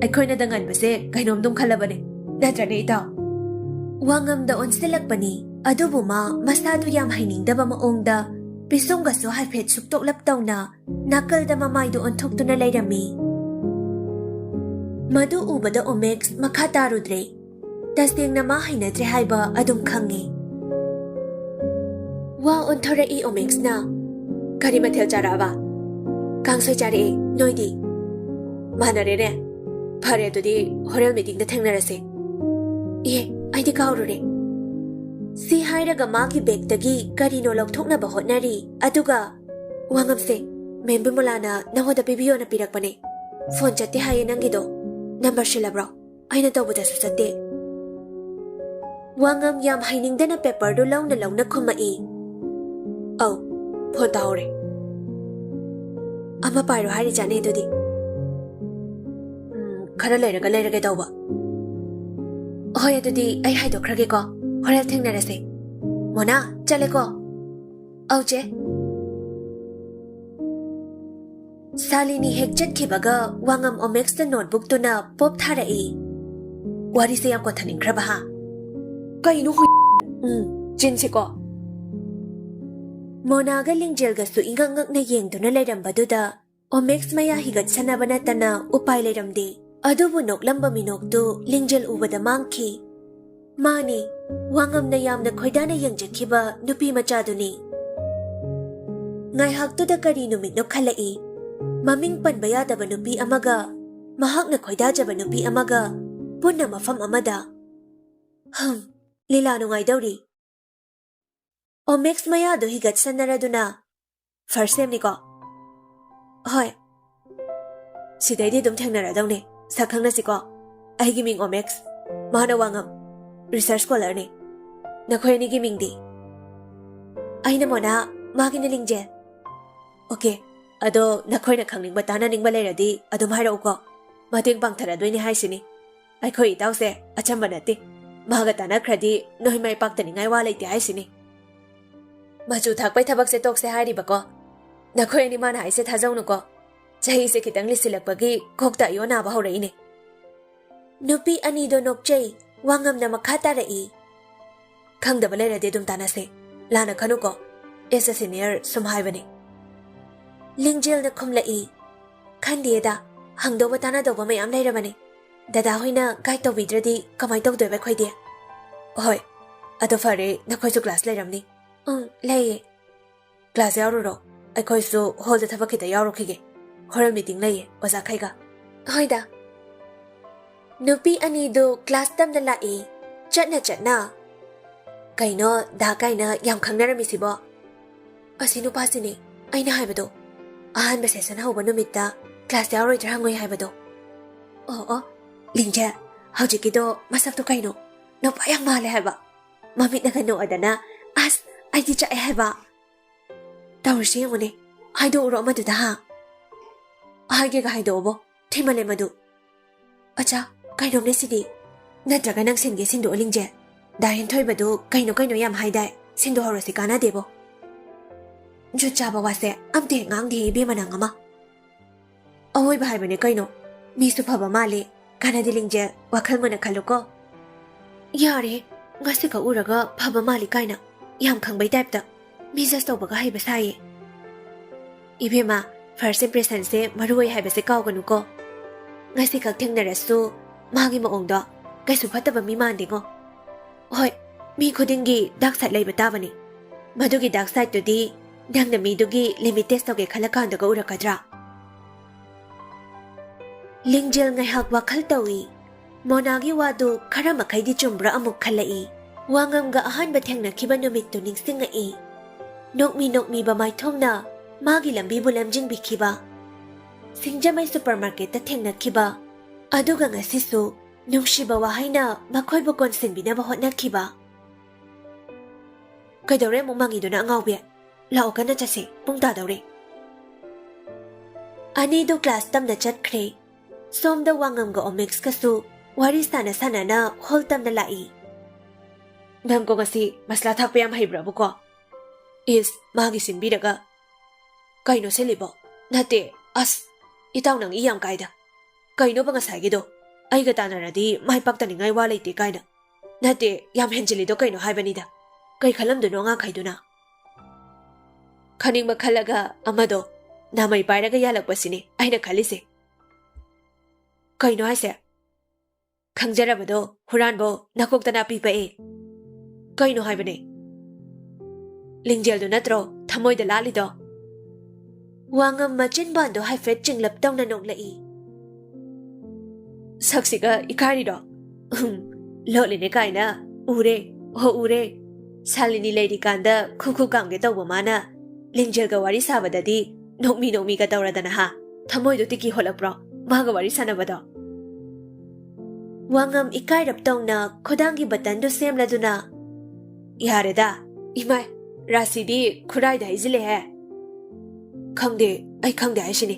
ꯑꯩꯈꯣꯏꯅꯗ ꯉꯟꯕꯁꯦ ꯀꯩꯅꯣꯝꯗꯨꯝ ꯈꯜꯂꯕꯅꯦ, ꯅꯠꯇ꯭ꯔꯅꯦ ꯏꯇꯥꯎ?" ꯋꯥꯉꯝꯗ ꯑꯣꯟꯁꯤꯜꯂꯛꯄꯅꯤ, ꯑꯗꯨꯕꯨ ꯃꯥ ꯃꯁꯥꯗꯨ ꯌꯥꯝ ꯍꯩꯅꯤꯡꯗꯕ ꯃꯑꯣꯡꯗ ꯄꯤꯁꯨꯝꯒꯁꯨ ꯍꯥꯏꯐꯦꯠ ꯁꯨꯛꯇꯣꯛꯂꯞ ꯇꯧꯅ ꯅꯥꯀꯜꯗ ꯃꯃꯥꯏꯗꯨ ꯑꯣꯟꯊꯣꯛꯇꯨꯅ ꯂꯩꯔꯝꯃꯤ꯫ ꯃꯗꯨ ꯎꯕꯗ ꯑꯣꯃꯦꯛꯁ ꯃꯈꯥ ꯇꯥꯔꯨꯗ꯭ꯔꯦ꯫ ꯇꯁꯦꯡꯅ ꯃꯥ ꯍꯩꯅꯗ꯭ꯔꯦ ꯍꯥꯏꯕ ꯑꯗꯨꯝ ꯈꯪꯉꯦ꯫ ꯋꯥ ꯑꯣꯟꯊꯣꯔꯛꯏ ꯑꯣꯃꯦꯛꯁꯅ꯫ "ꯀꯔꯤ ꯃꯊꯦꯜ ꯆꯥꯔꯛꯑꯕ?" "ꯀꯥꯡꯁꯣꯏ ꯆꯥꯔꯛꯑꯦ, ꯅꯣꯏꯗꯤ?" "ꯃꯥꯟꯅꯔꯦꯅꯦ꯫ ꯐꯔꯦ ꯑꯗꯨꯗꯤ, ꯍꯣꯔꯦꯟ meetingꯗ ꯊꯦꯡꯅꯔꯁꯦ꯫" "ꯑꯦ, ꯑꯩꯗꯤ ꯀꯥꯎꯔꯨꯔꯦ꯫" ꯁꯤ ꯍꯥꯏꯔꯒ ꯃꯥꯒꯤ bagꯇꯒꯤ ꯀꯔꯤꯅꯣ ꯂꯧꯊꯣꯛꯅꯕ ꯍꯣꯠꯅꯔꯤ꯫ ꯑꯗꯨꯒ, "ꯋꯥꯉꯝꯁꯦ, ꯃꯦꯝ ꯕꯤꯃꯣꯂꯥꯅ ꯅꯉꯣꯟꯗ ꯄꯤꯕꯤꯌꯣꯅ ꯄꯤꯔꯛꯄꯅꯦ꯫ Phone ꯆꯠꯇꯦ ꯍꯥꯏꯌꯦ ꯅꯪꯒꯤꯗꯣ꯫ Number ꯁꯤꯜꯂꯕ꯭ꯔꯣ? ꯑꯩꯅ ꯇꯧꯕꯗꯁꯨ ꯆꯠꯇꯦ꯫" ꯋꯥꯉꯝ ꯌꯥꯝ ꯍꯩꯅꯤꯡꯗꯅ paperꯗꯨ ꯂꯧꯅ ꯂꯧꯅ ꯈꯨꯝꯃꯛꯏ꯫ "ꯑꯧ, phone ꯇꯧꯍꯧꯔꯦ꯫" "ꯑꯃ ꯄꯥꯏꯔꯣ ꯍꯥꯏꯔꯤꯖꯥꯠꯅꯦ ꯑꯗꯨꯗꯤ꯫" "ꯎꯝ, ꯈꯔ ꯂꯩꯔꯒ ꯂꯩꯔꯒꯦ ꯇꯧꯕ꯫" "ꯍꯣꯏ, ꯑꯗꯨꯗꯤ ꯑꯩ ꯍꯥꯏꯗꯣꯛꯈ꯭ꯔꯒꯦꯀꯣ꯫ ꯍꯣꯔꯦꯟ ꯊꯦꯡꯅꯔꯁꯦ꯫ ꯃꯣꯅꯥ, ꯆꯠꯂꯦꯀꯣ꯫" "ꯑꯧ, ꯆꯦ꯫" ꯁꯥꯂꯤꯅꯤ ꯍꯦꯛ ꯆꯠꯈꯤꯕꯒ ꯋꯥꯉꯝ ꯑꯣꯃꯦꯛꯁꯇ notebookꯇꯨꯅ ꯄꯣꯞ ꯊꯥꯔꯛꯏ꯫ "ꯋꯥꯔꯤꯁꯦ ꯌꯥꯝ ꯀꯣꯟꯊꯅꯤꯡꯈ꯭ꯔꯕ ꯍꯥ?" "ꯀꯩꯅꯣ ꯍꯨꯏ-, ꯎꯝ, ꯆꯤꯟꯁꯤꯀꯣ꯫" ꯃꯣꯅꯥꯒ ꯂꯤꯡꯖꯦꯜꯒꯁꯨ ꯏꯉꯛ ꯉꯛꯅ ꯌꯦꯡꯗꯨꯅ ꯂꯩꯔꯝꯕꯗꯨꯗ ꯑꯣꯃꯦꯛꯁ ꯃꯌꯥ ꯍꯤꯒꯠꯁꯟꯅꯕ ꯅꯠꯇꯅ ꯎꯄꯥꯏ ꯂꯩꯔꯝꯗꯦ꯫ ꯑꯗꯨꯕꯨ ꯅꯣꯛꯂꯝꯕ ꯃꯤꯅꯣꯛꯇꯨ ꯂꯤꯡꯖꯦꯜ ꯎꯕꯗ ꯃꯥꯡꯈꯤ꯫ ꯃꯥꯅꯤ, ꯋꯥꯉꯝꯅ ꯌꯥꯝꯅ ꯈꯣꯏꯗꯥꯅ ꯌꯦꯡꯖꯈꯤꯕ ꯅꯨꯄꯤ ꯃꯆꯥꯗꯨꯅꯤ꯫ ꯉꯥꯏꯍꯥꯛꯇꯨꯗ ꯀꯔꯤ ꯅꯨꯃꯤꯠꯅꯣ ꯈꯜꯂꯛꯏ꯫ ꯃꯃꯤꯡ ꯄꯟꯕ ꯌꯥꯗꯕ ꯅꯨꯄꯤ ꯑꯃꯒ, ꯃꯍꯥꯛꯅ ꯈꯣꯏꯗꯥꯖꯕ ꯅꯨꯄꯤ ꯑꯃꯒ ꯄꯨꯟꯅ ꯃꯐꯝ ꯑꯃꯗ꯫ ꯍꯝ, ꯂꯤꯂꯥ ꯅꯨꯡꯉꯥꯏꯗꯧꯔꯤ꯫ ꯑꯣꯃꯦꯛꯁ ꯃꯌꯥꯗꯨ ꯍꯤꯒꯠꯁꯟꯅꯔꯗꯨꯅ, "First semꯅꯤꯀꯣ?" "ꯍꯣꯏ꯫" "ꯁꯤꯗꯩꯗꯤ ꯑꯗꯨꯝ ꯊꯦꯡꯅꯔꯗꯧꯅꯦ꯫ ꯁꯛ ꯈꯪꯅꯁꯤꯀꯣ꯫ ꯑꯩꯒꯤ ꯃꯤꯡ ꯑꯣꯃꯦꯛꯁ, ꯃꯥꯅ ꯋꯥꯉꯝ꯫" ꯔꯤꯁꯔꯆ ꯁ꯭ꯀꯣꯂꯔꯅꯤ꯫ ꯅꯈꯣꯏ ꯑꯅꯤꯒꯤ ꯃꯤꯡꯗꯤ? ꯑꯩꯅ ꯃꯣꯅꯥ, ꯃꯥꯒꯤꯅ ꯂꯤꯡꯖꯦꯜ꯫ ꯑꯣꯀꯦ, ꯑꯗꯣ ꯅꯈꯣꯏꯅ ꯈꯪꯅꯤꯡꯕ ꯇꯥꯟꯅꯅꯤꯡꯕ ꯂꯩꯔꯗꯤ ꯑꯗꯨꯝ ꯍꯥꯏꯔꯛꯎꯀꯣ꯫ ꯃꯇꯦꯡ ꯄꯥꯡꯊꯔꯗꯣꯏꯅꯤ ꯍꯥꯏꯁꯤꯅꯤ꯫ ꯑꯩꯈꯣꯏ ꯏꯇꯥꯎꯁꯦ ꯑꯆꯝꯕ ꯅꯠꯇꯦ꯫ ꯃꯥꯒ ꯇꯥꯟꯅꯈ꯭ꯔꯗꯤ ꯅꯣꯏ ꯃꯥꯏ ꯄꯥꯛꯇꯅꯤꯡꯉꯥꯏ ꯋꯥ ꯂꯩꯇꯦ ꯍꯥꯏꯁꯤꯅꯤ꯫ ꯃꯆꯨ ꯊꯥꯛꯄꯩ ꯊꯕꯛꯁꯦ ꯇꯣꯛꯁꯦ ꯍꯥꯏꯔꯤꯕꯀꯣ꯫ ꯅꯈꯣꯏ ꯑꯅꯤ ꯃꯥꯅ ꯍꯥꯏꯁꯦ ꯊꯥꯖꯧꯅꯨꯀꯣ꯫ ꯆꯍꯤꯁꯦ ꯈꯤꯇꯪ ꯂꯤꯁꯤꯜꯂꯛꯄꯒꯤ ꯀꯣꯛꯇ ꯑꯌꯣ ꯅꯥꯕ ꯍꯧꯔꯛꯏꯅꯦ꯫ ꯅꯨꯄꯤ ꯑꯅꯤꯗꯣ ꯅꯣꯛꯆꯩ꯫ ꯋꯥꯉꯝꯅ ꯃꯈꯥ ꯇꯥꯔꯛꯏ꯫ ꯈꯪꯗꯕ ꯂꯩꯔꯗꯤ ꯑꯗꯨꯝ ꯇꯥꯟꯅꯁꯦ꯫ ꯂꯥꯟꯅ ꯈꯟꯅꯨꯀꯣ꯫ ꯑꯦꯁ ꯑꯦ ꯁꯤꯅꯤꯌꯔ ꯁꯨꯝ ꯍꯥꯏꯕꯅꯦ꯫ ꯂꯤꯡꯖꯦꯜꯅ ꯈꯨꯝꯂꯛꯏ꯫ ꯈꯟꯗꯦꯗ, ꯍꯪꯗꯧꯕ ꯇꯥꯟꯅꯗꯧꯕ ꯃꯌꯥꯝ ꯂꯩꯔꯕꯅꯦ꯫ ꯗꯗꯥ ꯍꯣꯏꯅ ꯒꯥꯏꯗ ꯇꯧꯕꯤꯗ꯭ꯔꯗꯤ ꯀꯃꯥꯏ ꯇꯧꯗꯣꯏꯕ ꯑꯩꯈꯣꯏꯗꯤ? ꯍꯣꯏ, ꯑꯗꯣ ꯐꯔꯦ, ꯅꯈꯣꯏꯁꯨ ꯀ꯭ꯂꯥꯁ ꯂꯩꯔꯝꯅꯤ꯫ ꯎꯝ, ꯂꯩꯌꯦ꯫ ꯀ꯭ꯂꯥꯁ ꯌꯥꯎꯔꯨꯔꯣ꯫ ꯑꯩꯈꯣꯏꯁꯨ ꯍꯣꯜꯗ ꯊꯕꯛ ꯈꯤꯇ ꯌꯥꯎꯔꯨꯈꯤꯒꯦ꯫ ꯍꯣꯔꯦꯟ ꯃꯤꯇꯤꯡ ꯂꯩꯌꯦ ꯑꯣꯖꯥꯈꯩꯒ꯫ ꯍꯣꯏꯗ꯫ ꯅꯨꯄꯤ ꯑꯅꯤꯗꯨ ꯀ꯭ꯂꯥꯁ ꯇꯝꯅ ꯂꯥꯛꯏ꯫ ꯆꯠꯅ ꯆꯠꯅ꯫ ꯀꯩꯅꯣ, ꯗꯥ ꯀꯥꯏꯅ ꯌꯥꯝ ꯈꯪꯅꯔꯝꯃꯤꯁꯤꯕꯣ? ꯑꯁꯤ ꯅꯨꯄꯥꯁꯤꯅꯦ ꯑꯩꯅ ꯍꯥꯏꯕꯗꯣ꯫ ꯑꯍꯥꯟꯕ ꯁꯦꯁꯟ ꯍꯧꯕ ꯅꯨꯃꯤꯠꯇ ꯀ꯭ꯂꯥꯁ ꯌꯥꯎꯔꯣꯏꯗ꯭ꯔꯥ ꯍꯪꯉꯨꯏ ꯍꯥꯏꯕꯗꯣ꯫ ꯑꯣ, ꯑꯣ, ꯂꯤꯡꯖꯦꯜ, ꯍꯧꯖꯤꯛꯀꯤꯗꯣ ꯃꯁꯛꯇꯣ ꯀꯩꯅꯣ? ꯅꯨꯄꯥ ꯌꯥꯝ ꯃꯥꯜꯂꯦ ꯍꯥꯏꯕ꯫ ꯃꯃꯤꯠꯅꯒ ꯅꯣꯛꯑꯗꯅ, "ꯑꯁ, ꯑꯩꯗꯤ ꯆꯥꯛꯑꯦ" ꯍꯥꯏꯕ꯫ ꯇꯧꯔꯤꯁꯤ ꯌꯦꯡꯉꯨꯅꯦ, ꯍꯥꯏꯗꯣꯛꯎꯔꯣ ꯑꯃꯗꯨꯗ, ꯍꯥ? ꯍꯥꯏꯒꯦꯒ ꯍꯥꯏꯗꯣꯛꯑꯣꯕꯣ, ꯊꯤꯃꯜꯂꯦ ꯃꯗꯨ꯫ ꯑꯆꯥ, ꯀꯩꯅꯣꯝꯅꯦ ꯁꯤꯗꯤ꯫ ꯅꯠꯇ꯭ꯔꯒ ꯅꯪ ꯁꯤꯟꯒꯦ ꯁꯤꯟꯗꯣꯛꯑꯣ, ꯂꯤꯡꯖꯦꯜ꯫ ꯗꯥ ꯍꯦꯟꯊꯣꯏꯕꯗꯨ ꯀꯩꯅꯣ ꯀꯩꯅꯣ ꯌꯥꯝ ꯍꯥꯏꯗꯥꯏ, ꯁꯤꯟꯗꯣꯛꯍꯧꯔꯁꯤ, ꯀꯥꯟꯅꯗꯦꯕꯣ꯫ ꯖꯨꯠ ꯆꯥꯕ ꯋꯥꯁꯦ ꯑꯝꯇ ꯍꯦꯛ ꯉꯥꯡꯗꯦꯍꯦ ꯏꯕꯦꯝꯃ ꯅꯪ ꯑꯃ꯫ ꯑꯋꯣꯏꯕ ꯍꯥꯏꯕꯅꯦ ꯀꯩꯅꯣ꯫ ꯃꯤꯁꯨ ꯐꯕ ꯃꯥꯜꯂꯤ꯫ ꯀꯥꯟꯅꯗꯦ ꯂꯤꯡꯖꯦꯜ, ꯋꯥꯈꯜ ꯃꯨꯟꯅ ꯈꯜꯂꯨꯀꯣ꯫ ꯌꯥꯔꯦ, ꯉꯁꯤꯈꯛ ꯎꯔꯒ ꯐꯕ ꯃꯥꯜꯂꯤ ꯀꯥꯏꯅ꯫ ꯌꯥꯝ ꯈꯪꯕꯩ ꯇꯥꯏꯞꯇ꯫ ꯃꯤ ꯖꯁ ꯇꯧꯕꯒ ꯍꯩꯕ ꯁꯥꯏꯌꯦ꯫ ꯏꯕꯦꯝꯃ, ꯐꯥꯔꯁ ꯏꯝꯄ꯭ꯔꯦꯁꯟꯁꯦ ꯃꯔꯨ ꯑꯣꯏ ꯍꯥꯏꯕꯁꯦ ꯀꯥꯎꯒꯅꯨꯀꯣ꯫ ꯉꯁꯤꯈꯛ ꯊꯦꯡꯅꯔꯁꯨ ꯃꯥꯒꯤ ꯃꯑꯣꯡꯗꯣ ꯀꯩꯁꯨ ꯐꯠꯇꯕ ꯃꯤ ꯃꯥꯟꯗꯦꯉꯣ꯫ ꯍꯣꯏ, ꯃꯤ ꯈꯨꯗꯤꯡꯒꯤ ꯗꯥꯔꯛ ꯁꯥꯏꯗ ꯂꯩꯕ ꯇꯥꯕꯅꯤ꯫ ꯃꯗꯨꯒꯤ ꯗꯥꯔꯛ ꯁꯥꯏꯗꯇꯨꯗꯤ ꯅꯪꯅ ꯃꯤꯗꯨꯒꯤ ꯂꯤꯃꯤꯠ ꯇꯦꯁ ꯇꯧꯒꯦ ꯈꯜꯂꯀꯥꯟꯗꯒ ꯎꯔꯛꯀꯗ꯭ꯔꯥ? ꯂꯤꯡꯖꯦꯜ ꯉꯥꯏꯍꯥꯛ ꯋꯥꯈꯜ ꯇꯧꯏ꯫ ꯃꯣꯅꯥꯒꯤ ꯋꯥꯗꯨ ꯈꯔ ꯃꯈꯩꯗꯤ ꯆꯨꯝꯕ꯭ꯔꯥ ꯑꯃꯨꯛ ꯈꯜꯂꯛꯏ꯫ ꯋꯥꯉꯝꯒ ꯑꯍꯥꯟꯕ ꯊꯦꯡꯅꯈꯤꯕ ꯅꯨꯃꯤꯠꯇꯨ ꯅꯤꯡꯁꯤꯡꯉꯛꯏ꯫ ꯅꯣꯛꯃꯤ ꯅꯣꯛꯃꯤꯕ ꯃꯥꯏꯊꯣꯡꯅ ꯃꯥꯒꯤ ꯂꯝꯕꯤꯕꯨ ꯂꯝꯖꯤꯡꯕꯤꯈꯤꯕ꯫ ꯁꯤꯡꯖꯃꯩ ꯁꯨꯄꯔꯃꯥꯔꯀꯦꯠꯇ ꯊꯦꯡꯅꯈꯤꯕ꯫ ꯑꯗꯨꯒ ꯉꯁꯤꯁꯨ ꯅꯨꯡꯁꯤꯕ ꯋꯥꯍꯩꯅ ꯃꯈꯣꯏꯕꯨ ꯀꯣꯟꯁꯤꯟꯕꯤꯅꯕ ꯍꯣꯠꯅꯈꯤꯕ꯫ "ꯀꯩꯗꯧꯔꯦ ꯑꯃꯨꯛ ꯃꯪꯉꯤꯗꯨꯅ, ꯑꯉꯥꯎꯕꯤ? ꯂꯥꯛꯑꯣ, ꯀꯟꯅ ꯆꯠꯁꯦ, ꯄꯨꯡ ꯇꯥꯗꯧꯔꯦ꯫" ꯑꯅꯤꯗꯨ ꯀ꯭ꯂꯥꯁ ꯇꯝꯅ ꯆꯠꯈ꯭ꯔꯦ꯫ ꯁꯣꯝꯗ ꯋꯥꯉꯝꯒ ꯑꯣꯃꯦꯛꯁꯀꯁꯨ ꯋꯥꯔꯤ ꯁꯥꯟꯅ ꯁꯥꯟꯅꯅ ꯍꯣꯜ ꯇꯝꯅ ꯂꯥꯛꯏ꯫ "ꯅꯪꯀꯣ ꯉꯁꯤ ꯃꯁꯂꯥ ꯊꯥꯛꯄ ꯌꯥꯝ ꯍꯩꯕ꯭ꯔꯕꯨꯀꯣ?" "ꯏꯁ, ꯃꯥꯒꯤ ꯁꯤꯟꯕꯤꯔꯒ꯫ ꯀꯩꯅꯣ ꯁꯤꯜꯂꯤꯕꯣ? ꯅꯠꯇꯦ, ꯑꯁ, ꯏꯇꯥꯎ ꯅꯪ ꯏ ꯌꯥꯝ ꯀꯥꯏꯗ꯫ ꯀꯩꯅꯣꯕ ꯉꯁꯥꯏꯒꯤꯗꯣ? ꯑꯩꯒ ꯇꯥꯟꯅꯔꯗꯤ ꯃꯥꯏ ꯄꯥꯛꯇꯅꯤꯡꯉꯥꯏ ꯋꯥ ꯂꯩꯇꯦ ꯀꯥꯏꯅ꯫ ꯅꯠꯇꯦ, ꯌꯥꯝ ꯍꯦꯟꯖꯤꯜꯂꯤꯗꯣ ꯀꯩꯅꯣ ꯍꯥꯏꯕꯅꯤꯗ꯫ ꯀꯩ ꯈꯜꯂꯝꯗꯣꯏꯅꯣ ꯑꯉꯥꯡꯈꯩꯗꯨꯅ?" ꯈꯟꯅꯤꯡꯕ ꯈꯜꯂꯒ ꯑꯃꯗꯣ ꯅꯥꯃꯩ ꯄꯥꯏꯔꯒ ꯌꯥꯜꯂꯛꯄꯁꯤꯅꯦ ꯑꯩꯅ ꯈꯜꯂꯤꯁꯦ꯫ "ꯀꯩꯅꯣ ꯍꯥꯏꯁꯦ?" "ꯈꯪꯖꯔꯕꯗꯣ, ꯍꯨꯔꯥꯟꯕꯣ, ꯅꯀꯣꯛꯇ ꯅꯥꯄꯤ ꯄꯛꯑꯦ꯫ ꯀꯩꯅꯣ ꯍꯥꯏꯕꯅꯦ? ꯂꯤꯡꯖꯦꯜꯗꯨ ꯅꯠꯇ꯭ꯔꯣ ꯊꯃꯣꯏꯗ ꯂꯥꯠꯂꯤꯗꯣ?" ꯋꯥꯉꯝ ꯃꯆꯤꯟꯕꯥꯟꯗꯣ ꯍꯥꯏꯐꯦꯠ ꯆꯤꯡꯂꯞ ꯇꯧꯅ ꯅꯣꯛꯂꯛꯏ꯫ "ꯁꯛꯁꯤꯒ ꯏꯀꯥꯏꯔꯤꯔꯣ? ꯎꯍꯨꯝ, ꯂꯣꯠꯂꯤꯅꯦ ꯀꯥꯏꯅ꯫ ꯎꯔꯦ, ꯍꯣ ꯎꯔꯦ꯫ ꯁꯥꯂꯤꯅꯤ ꯂꯩꯔꯤꯀꯥꯟꯗ ꯈꯨ ꯈꯨ ꯀꯥꯝꯒꯦ ꯇꯧꯕ ꯃꯥꯅ ꯂꯤꯡꯖꯦꯜꯒ ꯋꯥꯔꯤ ꯁꯥꯕꯗꯗꯤ ꯅꯣꯛꯃꯤ ꯅꯣꯛꯃꯤꯒ ꯇꯧꯔꯗꯅ ꯍꯥ? ꯊꯃꯣꯏꯗꯣ ꯇꯤꯀꯤ ꯍꯣꯠꯂꯛꯄ꯭ꯔꯣ ꯃꯥꯒ ꯋꯥꯔꯤ ꯁꯥꯟꯅꯕꯗꯣ?" ꯋꯥꯉꯝ ꯏꯀꯥꯏꯔꯞ ꯇꯧꯅ ꯈꯨꯗꯥꯡꯒꯤ ꯕꯇꯟꯗꯨ ꯁꯦꯝꯂꯗꯨꯅ, "ꯌꯥꯔꯦꯗ, ꯏꯃꯥꯏ, ꯔꯥꯁꯤꯗꯤ ꯈꯨꯔꯥꯏꯗ ꯍꯩꯖꯤꯜꯂꯦꯍꯦ꯫" "ꯈꯪꯗꯦ, ꯑꯩ ꯈꯪꯗꯦ ꯍꯥꯏꯁꯤꯅꯤ꯫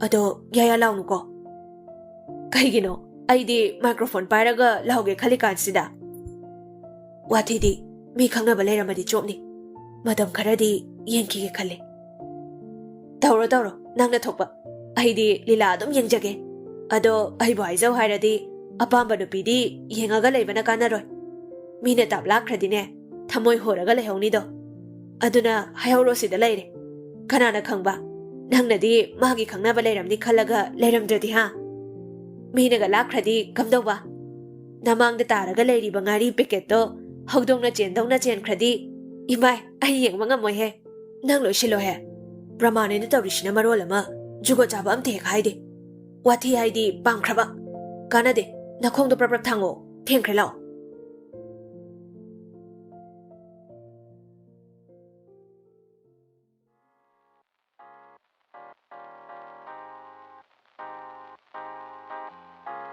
ꯑꯗꯣ ꯌꯥꯌꯥ ꯂꯥꯎꯅꯨꯀꯣ꯫" "ꯀꯩꯒꯤꯅꯣ? ꯑꯩꯗꯤ ꯃꯥꯏꯀ꯭ꯔꯣꯐꯣꯟ ꯄꯥꯏꯔꯒ ꯂꯥꯎꯒꯦ ꯈꯜꯂꯤ ꯀꯥꯟꯁꯤꯗ꯫ ꯋꯥꯊꯤꯗꯤ, ꯃꯤ ꯈꯪꯅꯕ ꯂꯩꯔꯝꯃꯗꯤ ꯆꯣꯞꯅꯤ꯫ ꯃꯇꯝ ꯈꯔꯗꯤ ꯌꯦꯡꯈꯤꯒꯦ ꯈꯜꯂꯤ꯫" "ꯇꯧꯔꯣ, ꯇꯧꯔꯣ, ꯅꯪꯅ ꯊꯣꯛꯄ꯫ ꯑꯩꯗꯤ ꯂꯤꯂꯥ ꯑꯗꯨꯝ ꯌꯦꯡꯖꯒꯦ꯫ ꯑꯗꯣ ꯑꯩꯕꯨ ꯍꯥꯏꯖꯧ ꯍꯥꯏꯔꯗꯤ, ꯑꯄꯥꯝꯕ ꯅꯨꯄꯤꯗꯤ ꯌꯦꯡꯉꯒ ꯂꯩꯕꯅ ꯀꯥꯟꯅꯔꯣꯏ꯫ ꯃꯤꯅ ꯇꯥꯞ ꯂꯥꯛꯈ꯭ꯔꯗꯤꯅꯦ, ꯊꯃꯣꯏ ꯍꯣꯔꯒ ꯂꯩꯍꯧꯅꯤꯗꯣ꯫ ꯑꯗꯨꯅ ꯍꯥꯏꯍꯧꯔꯣ ꯁꯤꯗ ꯂꯩꯔꯦ꯫ ꯀꯅꯥꯅ ꯈꯪꯕ, ꯅꯪꯅꯗꯤ ꯃꯥꯒꯤ ꯈꯪꯅꯕ ꯂꯩꯔꯝꯅꯤ ꯈꯜꯂꯒ ꯂꯩꯔꯝꯗ꯭ꯔꯗꯤ ꯍꯥ? ꯃꯤꯅꯒ ꯂꯥꯛꯈ꯭ꯔꯗꯤ ꯀꯝꯗꯧꯕ? ꯅꯃꯥꯡꯗ ꯇꯥꯔꯒ ꯂꯩꯔꯤꯕ ꯉꯥꯔꯤ ꯄꯦꯀꯦꯠꯇꯣ ꯍꯧꯗꯣꯡꯅ ꯆꯦꯟꯗꯧꯅ ꯆꯦꯟꯈ꯭ꯔꯗꯤ, ꯏꯃꯥꯏ, ꯑꯩ ꯌꯦꯡꯕ ꯉꯝꯃꯣꯏꯍꯦ꯫" "ꯅꯪ ꯂꯣꯏꯁꯤꯜꯂꯣꯍꯦ꯫ ꯄ꯭ꯔꯃꯥꯟ ꯑꯣꯏꯅ ꯇꯧꯔꯤꯁꯤꯅ ꯃꯔꯣꯜ ꯑꯃ, ꯖꯨꯒꯣꯠ ꯆꯥꯕ ꯑꯝꯇ ꯍꯦꯛ ꯍꯥꯏꯗꯦ꯫ ꯋꯥꯊꯤ ꯍꯥꯏꯗꯤ ꯄꯥꯝꯈ꯭ꯔꯕ꯫ ꯀꯥꯟꯅꯗꯦ, ꯅꯈꯣꯡꯗꯣ ꯄ꯭ꯔꯞ ꯄ꯭ꯔꯞ ꯊꯥꯡꯉꯣ, ꯊꯦꯡꯈ꯭ꯔꯦ, ꯂꯥꯛꯑꯣ꯫"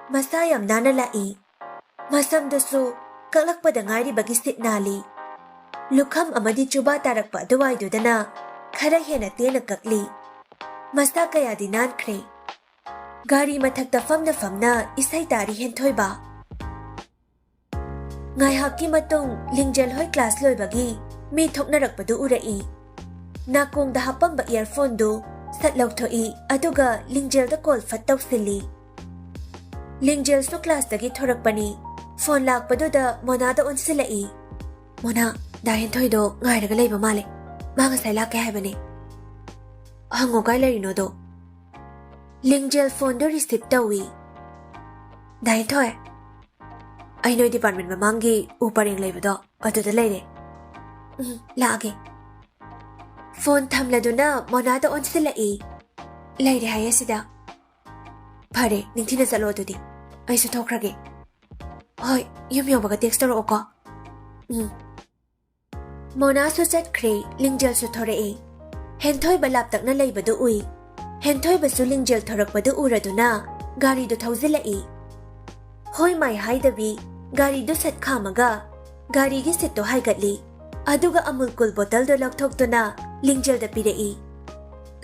ꯃꯁꯥ ꯌꯥꯝ ꯅꯥꯟꯅ ꯂꯥꯛꯏ꯫ ꯃꯁꯝꯗꯨꯁꯨ ꯀꯛꯂꯛꯄꯗ ꯉꯥꯏꯔꯤꯕꯒꯤ ꯁꯤꯠ ꯅꯥꯜꯂꯤ꯫ ꯂꯨꯈꯝ ꯑꯃꯗꯤ ꯆꯨꯕꯥ ꯇꯥꯔꯛꯄ ꯑꯗꯨꯋꯥꯏꯗꯨꯗꯅ ꯈꯔ ꯍꯦꯟꯅ ꯇꯦꯟꯅ ꯀꯛꯂꯤ꯫ ꯃꯁꯥ ꯀꯌꯥꯗꯤ ꯅꯥꯟꯈ꯭ꯔꯦ꯫ ꯒꯥꯔꯤ ꯃꯊꯛꯇ ꯐꯝꯅ ꯐꯝꯅ ꯏꯁꯩ ꯇꯥꯔꯤ ꯍꯦꯟꯊꯣꯏꯕ꯫ ꯉꯥꯏꯍꯥꯛꯀꯤ ꯃꯇꯨꯡ ꯂꯤꯡꯖꯦꯜ ꯍꯣꯏ ꯀ꯭ꯂꯥꯁ ꯂꯣꯏꯕꯒꯤ ꯃꯤ ꯊꯣꯛꯅꯔꯛꯄꯗꯨ ꯎꯔꯛꯏ꯫ ꯅꯥꯀꯣꯡꯗ ꯍꯥꯞꯄꯝꯕ ꯏꯌꯥꯔꯐꯣꯟꯗꯨ ꯁꯠ ꯂꯧꯊꯣꯛꯏ, ꯑꯗꯨꯒ ꯂꯤꯡꯖꯦꯜꯗ ꯀꯣꯜ ꯐꯠ ꯇꯧꯁꯤꯜꯂꯤ꯫ ꯂꯤꯡꯖꯦꯜꯁꯨ ꯀ꯭ꯂꯥꯁꯇꯒꯤ ꯊꯣꯔꯛꯄꯅꯤ꯫ ꯐꯣꯟ ꯂꯥꯛꯄꯗꯨꯗ ꯃꯣꯅꯥꯗ ꯑꯣꯟꯁꯤꯜꯂꯛꯏ꯫ "ꯃꯣꯅꯥ, ꯗꯥ ꯍꯦꯟꯊꯣꯏꯗꯣ ꯉꯥꯏꯔꯒ ꯂꯩꯕ ꯃꯥꯜꯂꯦ꯫ ꯃꯥ ꯉꯁꯥꯏ ꯂꯥꯛꯀꯦ ꯍꯥꯏꯕꯅꯦ꯫ ꯍꯪꯉꯣ ꯀꯥꯏ ꯂꯩꯔꯤꯅꯣꯗꯣ?" ꯂꯤꯡꯖꯦꯜ ꯐꯣꯟꯗꯣ ꯔꯤꯁꯤꯞ ꯇꯧꯏ꯫ "ꯗꯥ ꯍꯦꯟꯊꯣꯏ, ꯑꯩ ꯅꯣꯏ ꯗꯤꯄꯥꯔꯠꯃꯦꯟ ꯃꯃꯥꯡꯒꯤ ꯎ ꯄꯔꯦꯡ ꯂꯩꯕꯗꯣ ꯑꯗꯨꯗ ꯂꯩꯔꯦ꯫" "ꯎꯝ, ꯂꯥꯛꯑꯒꯦ꯫" ꯐꯣꯟ ꯊꯝꯂꯗꯨꯅ ꯃꯣꯅꯥꯗ ꯑꯣꯟꯁꯤꯜꯂꯛꯏ꯫ "ꯂꯩꯔꯦ ꯍꯥꯏꯌꯦ ꯁꯤꯗ꯫" "ꯐꯔꯦ, ꯅꯤꯡꯊꯤꯅ ꯆꯠꯂꯣ ꯑꯗꯨꯗꯤ꯫ ꯑꯩꯁꯨ ꯊꯣꯛꯈ꯭ꯔꯒꯦ꯫" "ꯍꯣꯏ, ꯌꯨꯝ ꯌꯧꯕꯒ ꯇꯦꯛꯁ ꯇꯧꯔꯛꯑꯣꯀꯣ꯫" "ꯎꯝ꯫" ꯃꯣꯅꯥꯁꯨ ꯆꯠꯈ꯭ꯔꯦ, ꯂꯤꯡꯖꯦꯜꯁꯨ ꯊꯣꯔꯛꯑꯦ꯫ ꯍꯦꯟꯊꯣꯏꯕ ꯂꯥꯞꯇꯛꯅ ꯂꯩꯕꯗꯨ ꯎꯏ꯫ ꯍꯦꯟꯊꯣꯏꯕꯁꯨ ꯂꯤꯡꯖꯦꯜ ꯊꯣꯔꯛꯄꯗꯨ ꯎꯔꯗꯨꯅ ꯒꯥꯔꯤꯗꯨ ꯊꯧꯖꯤꯜꯂꯛꯏ꯫ ꯍꯣꯏ ꯃꯥꯏ ꯍꯥꯏꯗꯕꯤ ꯒꯥꯔꯤꯗꯨ ꯁꯠ ꯈꯥꯝꯃꯒ ꯒꯥꯔꯤꯒꯤ ꯁꯤꯠꯇꯣ ꯍꯥꯏꯒꯠꯂꯤ꯫ ꯑꯗꯨꯒ ꯑꯃꯨꯜ ꯀꯨꯜ ꯕꯣꯇꯜꯗꯣ ꯂꯧꯊꯣꯛꯇꯨꯅ ꯂꯤꯡꯖꯦꯜꯗ ꯄꯤꯔꯛꯏ꯫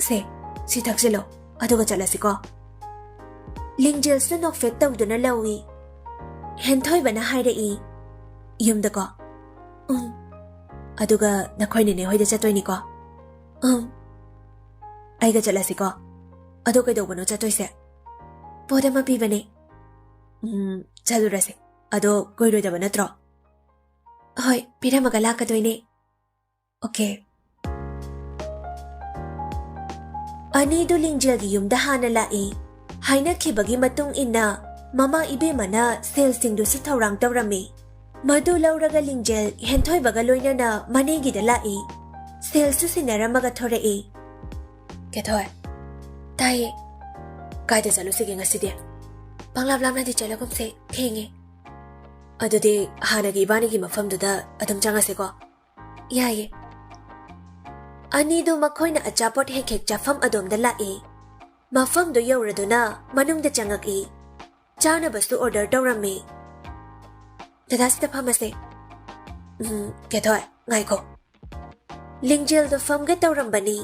"ꯁꯦ, ꯁꯤ ꯊꯛꯆꯤꯜꯂꯣ, ꯑꯗꯨꯒ ꯆꯠꯂꯁꯤꯀꯣ꯫" ꯂꯤꯡꯖꯦꯜꯁꯨ ꯅꯣꯛꯐꯦꯠ ꯇꯧꯗꯨꯅ ꯂꯧꯏ꯫ ꯍꯦꯟꯊꯣꯏꯕꯅ ꯍꯥꯏꯔꯛꯏ, "ꯌꯨꯝꯗꯀꯣ?" "ꯎꯝ꯫" "ꯑꯗꯨꯒ ꯅꯈꯣꯏ ꯅꯦꯅꯦ ꯍꯣꯏꯗ ꯆꯠꯇꯣꯏꯅꯤꯀꯣ?" "ꯎꯝ꯫" "ꯑꯩꯒ ꯆꯠꯂꯁꯤꯀꯣ?" "ꯑꯗꯣ ꯀꯩꯗꯧꯕꯅꯣ ꯆꯠꯇꯣꯏꯁꯦ?" "ꯄꯣꯠ ꯑꯃ ꯄꯤꯕꯅꯦ꯫" "ꯎꯝ, ꯆꯠꯂꯨꯔꯁꯦ꯫ ꯑꯗꯣ ꯀꯨꯏꯔꯣꯏꯗꯕ ꯅꯠꯇ꯭ꯔꯣ?" "ꯍꯣꯏ, ꯄꯤꯔꯝꯃꯒ ꯂꯥꯛꯀꯗꯣꯏꯅꯦ꯫" "ꯑꯣꯀꯦ꯫" ꯑꯅꯤꯗꯨ ꯂꯤꯡꯖꯦꯜꯒꯤ ꯌꯨꯝꯗ ꯍꯥꯟꯅ ꯂꯥꯛꯏ꯫ ꯍꯥꯏꯅꯈꯤꯕꯒꯤ ꯃꯇꯨꯡ ꯏꯟꯅ ꯃꯃꯥ ꯏꯕꯦꯝꯃꯅ ꯁꯦꯜꯁꯤꯡꯗꯨꯁꯨ ꯊꯧꯔꯥꯡ ꯇꯧꯔꯝꯃꯤ꯫ ꯃꯗꯨ ꯂꯧꯔꯒ ꯂꯤꯡꯖꯦꯜ ꯍꯦꯟꯊꯣꯏꯕꯒ ꯂꯣꯏꯅꯅ ꯃꯅꯦꯒꯤꯗ ꯂꯥꯛꯏ꯫ ꯁꯦꯜꯁꯨ ꯁꯤꯟꯅꯔꯝꯃꯒ ꯊꯣꯔꯛꯏ꯫ "ꯀꯦꯊꯣꯏ꯫" "ꯇꯥꯏꯌꯦ꯫" "ꯀꯥꯏꯗ ꯆꯠꯂꯨꯁꯤꯒꯦ ꯉꯁꯤꯗꯤ?" "ꯄꯪꯂꯥꯞ ꯂꯥꯞꯅꯗꯤ ꯆꯠꯂꯒꯨꯝꯁꯦ, ꯊꯦꯡꯉꯦ꯫" "ꯑꯗꯨꯗꯤ ꯍꯥꯟꯅꯒꯤ ꯏꯕꯥꯅꯤꯒꯤ ꯃꯐꯝꯗꯨꯗ ꯑꯗꯨꯝ ꯆꯪꯉꯁꯤꯀꯣ?" "ꯌꯥꯏꯌꯦ꯫" ꯑꯅꯤꯗꯨ ꯃꯈꯣꯏꯅ ꯑꯆꯥꯄꯣꯠ ꯍꯦꯛ ꯍꯦꯛ ꯆꯥꯐꯝ ꯑꯗꯣꯝꯗ ꯂꯥꯛꯏ꯫ ꯃꯐꯝꯗꯨ ꯌꯧꯔꯗꯨꯅ ꯃꯅꯨꯡꯗ ꯆꯪꯉꯛꯏ꯫ ꯆꯥꯅꯕꯁꯨ ꯑꯣꯔꯗꯔ ꯇꯧꯔꯝꯃꯤ꯫ "ꯗꯗꯥ, ꯁꯤꯗ ꯐꯝꯃꯁꯦ꯫" "ꯎꯝ, ꯀꯦꯊꯣꯏ, ꯉꯥꯏꯈꯣ꯫" ꯂꯤꯡꯖꯦꯜꯗꯣ ꯐꯝꯒꯦ ꯇꯧꯔꯝꯕꯅꯤ,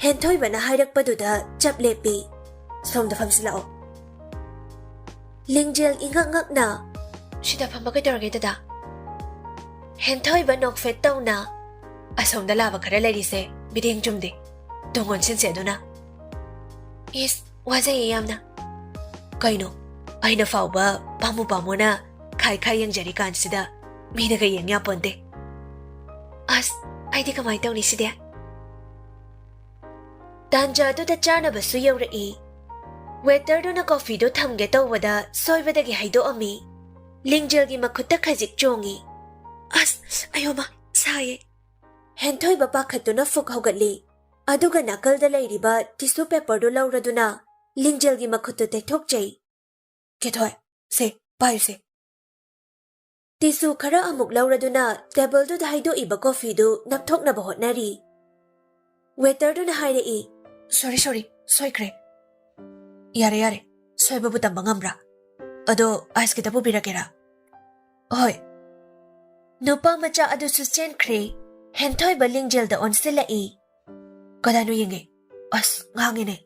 ꯍꯦꯟꯊꯣꯏꯕꯅ ꯍꯥꯏꯔꯛꯄꯗꯨꯗ ꯆꯞ ꯂꯦꯞꯄꯤ꯫ "ꯁꯣꯝꯗ ꯐꯝꯁꯤꯜꯂꯛꯑꯣ꯫" ꯂꯤꯡꯖꯦꯜ ꯏꯉꯛ ꯉꯛꯅ, "ꯁꯤꯗ ꯐꯝꯕ ꯀꯩꯗꯧꯔꯒꯦ, ꯗꯗꯥ?" ꯍꯦꯟꯊꯣꯏꯕ ꯅꯣꯛꯐꯦꯠ ꯇꯧꯅ, "ꯑꯁꯣꯝꯗ ꯂꯥꯕ ꯈꯔ ꯂꯩꯔꯤꯁꯦ ꯃꯤꯠꯌꯦꯡ ꯆꯨꯝꯗꯦ, ꯇꯨꯡ ꯑꯣꯟꯁꯤꯟꯁꯦ ꯑꯗꯨꯅ꯫" "ꯏꯁ, ꯋꯥꯖꯩꯌꯦ ꯌꯥꯝꯅ꯫" "ꯀꯩꯅꯣ, ꯑꯩꯅ ꯐꯥꯎꯕ ꯄꯥꯝꯃꯨ ꯄꯥꯝꯃꯨꯅ ꯈꯥꯏ ꯈꯥꯏ ꯌꯦꯡꯖꯔꯤ ꯀꯥꯟꯁꯤꯗ ꯃꯤꯅꯒ ꯌꯦꯡ ꯌꯥꯄꯣꯟꯇꯦ꯫ ꯑꯁ, ꯑꯩꯗꯤ ꯀꯃꯥꯏ ꯇꯧꯅꯤ ꯁꯤꯗꯤ?" ꯇꯥꯟꯖꯥꯗꯨꯗ ꯆꯥꯅꯕꯁꯨ ꯌꯧꯔꯛꯏ꯫ ꯋꯦꯇꯔꯗꯨꯅ ꯀꯣꯐꯤꯗꯨ ꯊꯝꯒꯦ ꯇꯧꯕꯗ ꯁꯣꯏꯕꯗꯒꯤ ꯍꯩꯗꯣꯛꯑꯝꯃꯤ꯫ ꯂꯤꯡꯖꯦꯜꯒꯤ ꯃꯈꯨꯠꯇ ꯈꯖꯤꯛ ꯆꯣꯡꯉꯤ꯫ "ꯑꯁ, ꯑꯌꯣꯃ, ꯁꯥꯏꯌꯦ꯫" ꯍꯦꯟꯊꯣꯏꯕ ꯄꯥꯈꯠꯇꯨꯅ ꯐꯨꯛ ꯍꯧꯒꯠꯂꯤ꯫ ꯑꯗꯨꯒ ꯅꯥꯀꯜꯗ ꯂꯩꯔꯤꯕ ꯇꯤꯁꯨ ꯄꯦꯄꯔꯗꯨ ꯂꯧꯔꯗꯨꯅ ꯂꯤꯡꯖꯦꯜꯒꯤ ꯃꯈꯨꯠꯇꯨ ꯇꯩꯊꯣꯛꯆꯩ꯫ "ꯀꯦꯊꯣꯏ, ꯁꯦ, ꯄꯥꯏꯌꯨꯁꯦ꯫" ꯇꯤꯁꯨ ꯈꯔ ꯑꯃꯨꯛ ꯂꯧꯔꯗꯨꯅ ꯇꯦꯕꯜꯗꯨꯗ ꯍꯩꯗꯣꯛꯏꯕ ꯀꯣꯐꯤꯗꯨ ꯅꯞꯊꯣꯛꯅꯕ ꯍꯣꯠꯅꯔꯤ꯫ ꯋꯦꯇꯔꯗꯨꯅ ꯍꯥꯏꯔꯛꯏ, "ꯁꯣꯔꯤ, ꯁꯣꯔꯤ, ꯁꯣꯏꯈ꯭ꯔꯦ꯫" "ꯌꯥꯔꯦ, ꯌꯥꯔꯦ, ꯁꯣꯏꯕꯕꯨ ꯇꯝꯕ ꯉꯝꯕ꯭ꯔꯥ? ꯑꯗꯣ ꯑꯥꯏꯁ ꯈꯤꯇ ꯄꯨꯕꯤꯔꯛꯀꯦꯔꯥ?" "ꯍꯣꯏ꯫" ꯅꯨꯄꯥ ꯃꯆꯥ ꯑꯗꯨꯁꯨ ꯆꯦꯟꯈ꯭ꯔꯦ꯫ ꯍꯦꯟꯊꯣꯏꯕ ꯂꯤꯡꯖꯦꯜꯗ ꯑꯣꯟꯁꯤꯜꯂꯛꯏ꯫ "ꯀꯗꯥꯏꯅꯣ ꯌꯦꯡꯒꯦ꯫ ꯑꯁ, ꯉꯥꯡꯉꯤꯅꯦ꯫"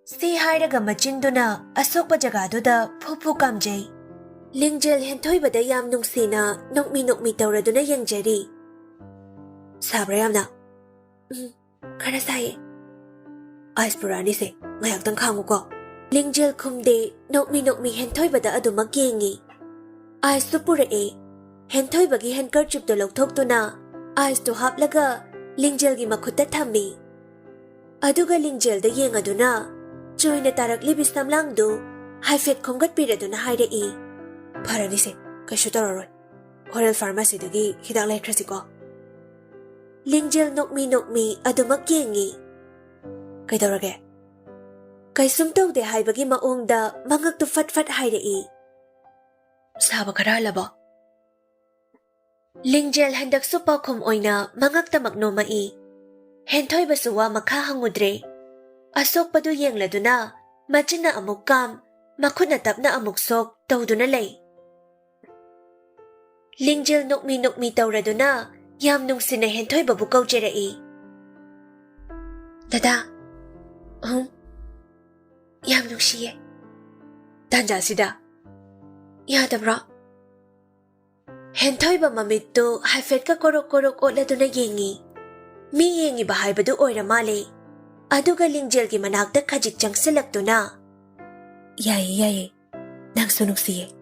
ꯁꯤ ꯍꯥꯏꯔꯒ ꯃꯆꯤꯟꯗꯨꯅ ꯑꯁꯣꯛꯄ ꯖꯒꯥꯗꯨꯗ ꯐꯨ ꯐꯨ ꯀꯥꯝꯖꯩ꯫ ꯂꯤꯡꯖꯦꯜ ꯍꯦꯟꯊꯣꯏꯕꯗ ꯌꯥꯝ ꯅꯨꯡꯁꯤꯅ ꯅꯣꯛꯃꯤ ꯅꯣꯛꯃꯤ ꯇꯧꯔꯗꯨꯅ ꯌꯦꯡꯖꯔꯤ꯫ "ꯁꯥꯕ꯭ꯔꯥ ꯌꯥꯝꯅ?" "ꯎꯝ, ꯈꯔ ꯁꯥꯏꯌꯦ꯫" "ꯑꯥꯏꯁ ꯄꯨꯔꯛꯑꯅꯤꯁꯦ, ꯉꯥꯏꯍꯥꯛꯇꯪ ꯈꯥꯡꯉꯨꯀꯣ꯫" ꯂꯤꯡꯖꯦꯜ ꯈꯨꯝꯗꯦ, ꯅꯣꯛꯃꯤ ꯅꯣꯛꯃꯤ ꯍꯦꯟꯊꯣꯏꯕꯗ ꯑꯗꯨꯃꯛ ꯌꯦꯡꯉꯤ꯫ ꯑꯥꯏꯁꯁꯨ ꯄꯨꯔꯛꯑꯦ꯫ ꯍꯦꯟꯊꯣꯏꯕꯒꯤ ꯍꯦꯟꯀꯔꯆꯤꯞꯇꯨ ꯂꯧꯊꯣꯛꯇꯨꯅ ꯑꯥꯏꯁꯇꯨ ꯍꯥꯞꯂꯒ ꯂꯤꯡꯖꯦꯜꯒꯤ ꯃꯈꯨꯠꯇ ꯊꯝꯃꯤ꯫ ꯑꯗꯨꯒ ꯂꯤꯡꯖꯦꯜꯗ ꯌꯦꯡꯉꯗꯨꯅ ꯆꯣꯏꯅ ꯇꯥꯔꯛꯂꯤꯕꯤ ꯁꯝꯂꯥꯡꯗꯨ ꯍꯥꯏꯐꯦꯠ ꯈꯣꯝꯒꯠꯄꯤꯔꯗꯨꯅ ꯍꯥꯏꯔꯛꯏ, "ꯐꯔꯅꯤꯁꯦ, ꯀꯩꯁꯨ ꯇꯧꯔꯔꯣꯏ꯫ ꯍꯣꯔꯦꯜ ꯐꯥꯔꯃꯥꯁꯤꯗꯒꯤ ꯍꯤꯗꯥꯛ ꯂꯩꯈ꯭ꯔꯁꯤꯀꯣ꯫" ꯂꯤꯡꯖꯦꯜ ꯅꯣꯛꯃꯤ ꯅꯣꯛꯃꯤ ꯑꯗꯨꯃꯛ ꯌꯦꯡꯉꯤ꯫ "ꯀꯩꯗꯧꯔꯒꯦ?" ꯀꯩꯁꯨꯝ ꯇꯧꯗꯦ ꯍꯥꯏꯕꯒꯤ ꯃꯑꯣꯡꯗ ꯃꯉꯛꯇꯨ ꯐꯠ ꯐꯠ ꯍꯥꯏꯔꯛꯏ꯫ "ꯁꯥꯕ ꯈꯔ ꯍꯜꯂꯕꯣ?" ꯂꯤꯡꯖꯦꯜ ꯍꯟꯗꯛꯁꯨ ꯄꯥꯎꯈꯨꯝ ꯑꯣꯏꯅ ꯃꯉꯛꯇꯃꯛ ꯅꯣꯝꯃꯛꯏ꯫ ꯍꯦꯟꯊꯣꯏꯕꯁꯨ ꯋꯥ ꯃꯈꯥ ꯍꯪꯉꯨꯗ꯭ꯔꯦ꯫ ꯑꯁꯣꯛꯄꯗꯨ ꯌꯦꯡꯂꯗꯨꯅ ꯃꯆꯤꯟꯅ ꯑꯃꯨꯛ ꯀꯥꯝ, ꯃꯈꯨꯠꯅ ꯇꯞꯅ ꯑꯃꯨꯛ ꯁꯣꯛ ꯇꯧꯗꯨꯅ ꯂꯩ꯫ ꯂꯤꯡꯖꯦꯜ ꯅꯣꯛꯃꯤ ꯅꯣꯛꯃꯤ ꯇꯧꯔꯗꯨꯅ ꯌꯥꯝ ꯅꯨꯡꯁꯤꯅ ꯍꯦꯟꯊꯣꯏꯕꯕꯨ ꯀꯧꯖꯔꯛꯏ꯫ "ꯗꯗꯥ, ꯎꯝ, ꯌꯥꯝ ꯅꯨꯡꯁꯤꯌꯦ꯫ ꯇꯥꯟꯖꯥꯁꯤꯗ ꯌꯥꯗꯕ꯭ꯔꯣ?" ꯍꯦꯟꯊꯣꯏꯕ ꯃꯃꯤꯠꯇꯨ ꯍꯥꯏꯐꯦꯠꯀ ꯀꯣꯔꯣꯛ ꯀꯣꯔꯣꯛ ꯑꯣꯠꯂꯗꯨꯅ ꯌꯦꯡꯉꯤ꯫ ꯃꯤ ꯌꯦꯡꯉꯤꯕ ꯍꯥꯏꯕꯗꯨ ꯑꯣꯏꯔ ꯃꯥꯜꯂꯦ꯫ ꯑꯗꯨꯒ ꯂꯤꯡꯖꯦꯜꯒꯤ ꯃꯅꯥꯛꯇ ꯈꯖꯤꯛ ꯆꯪꯁꯤꯜꯂꯛꯇꯨꯅ, "ꯌꯥꯏꯌꯦ, ꯌꯥꯏꯌꯦ, ꯅꯪꯁꯨ ꯅꯨꯡꯁꯤꯌꯦ꯫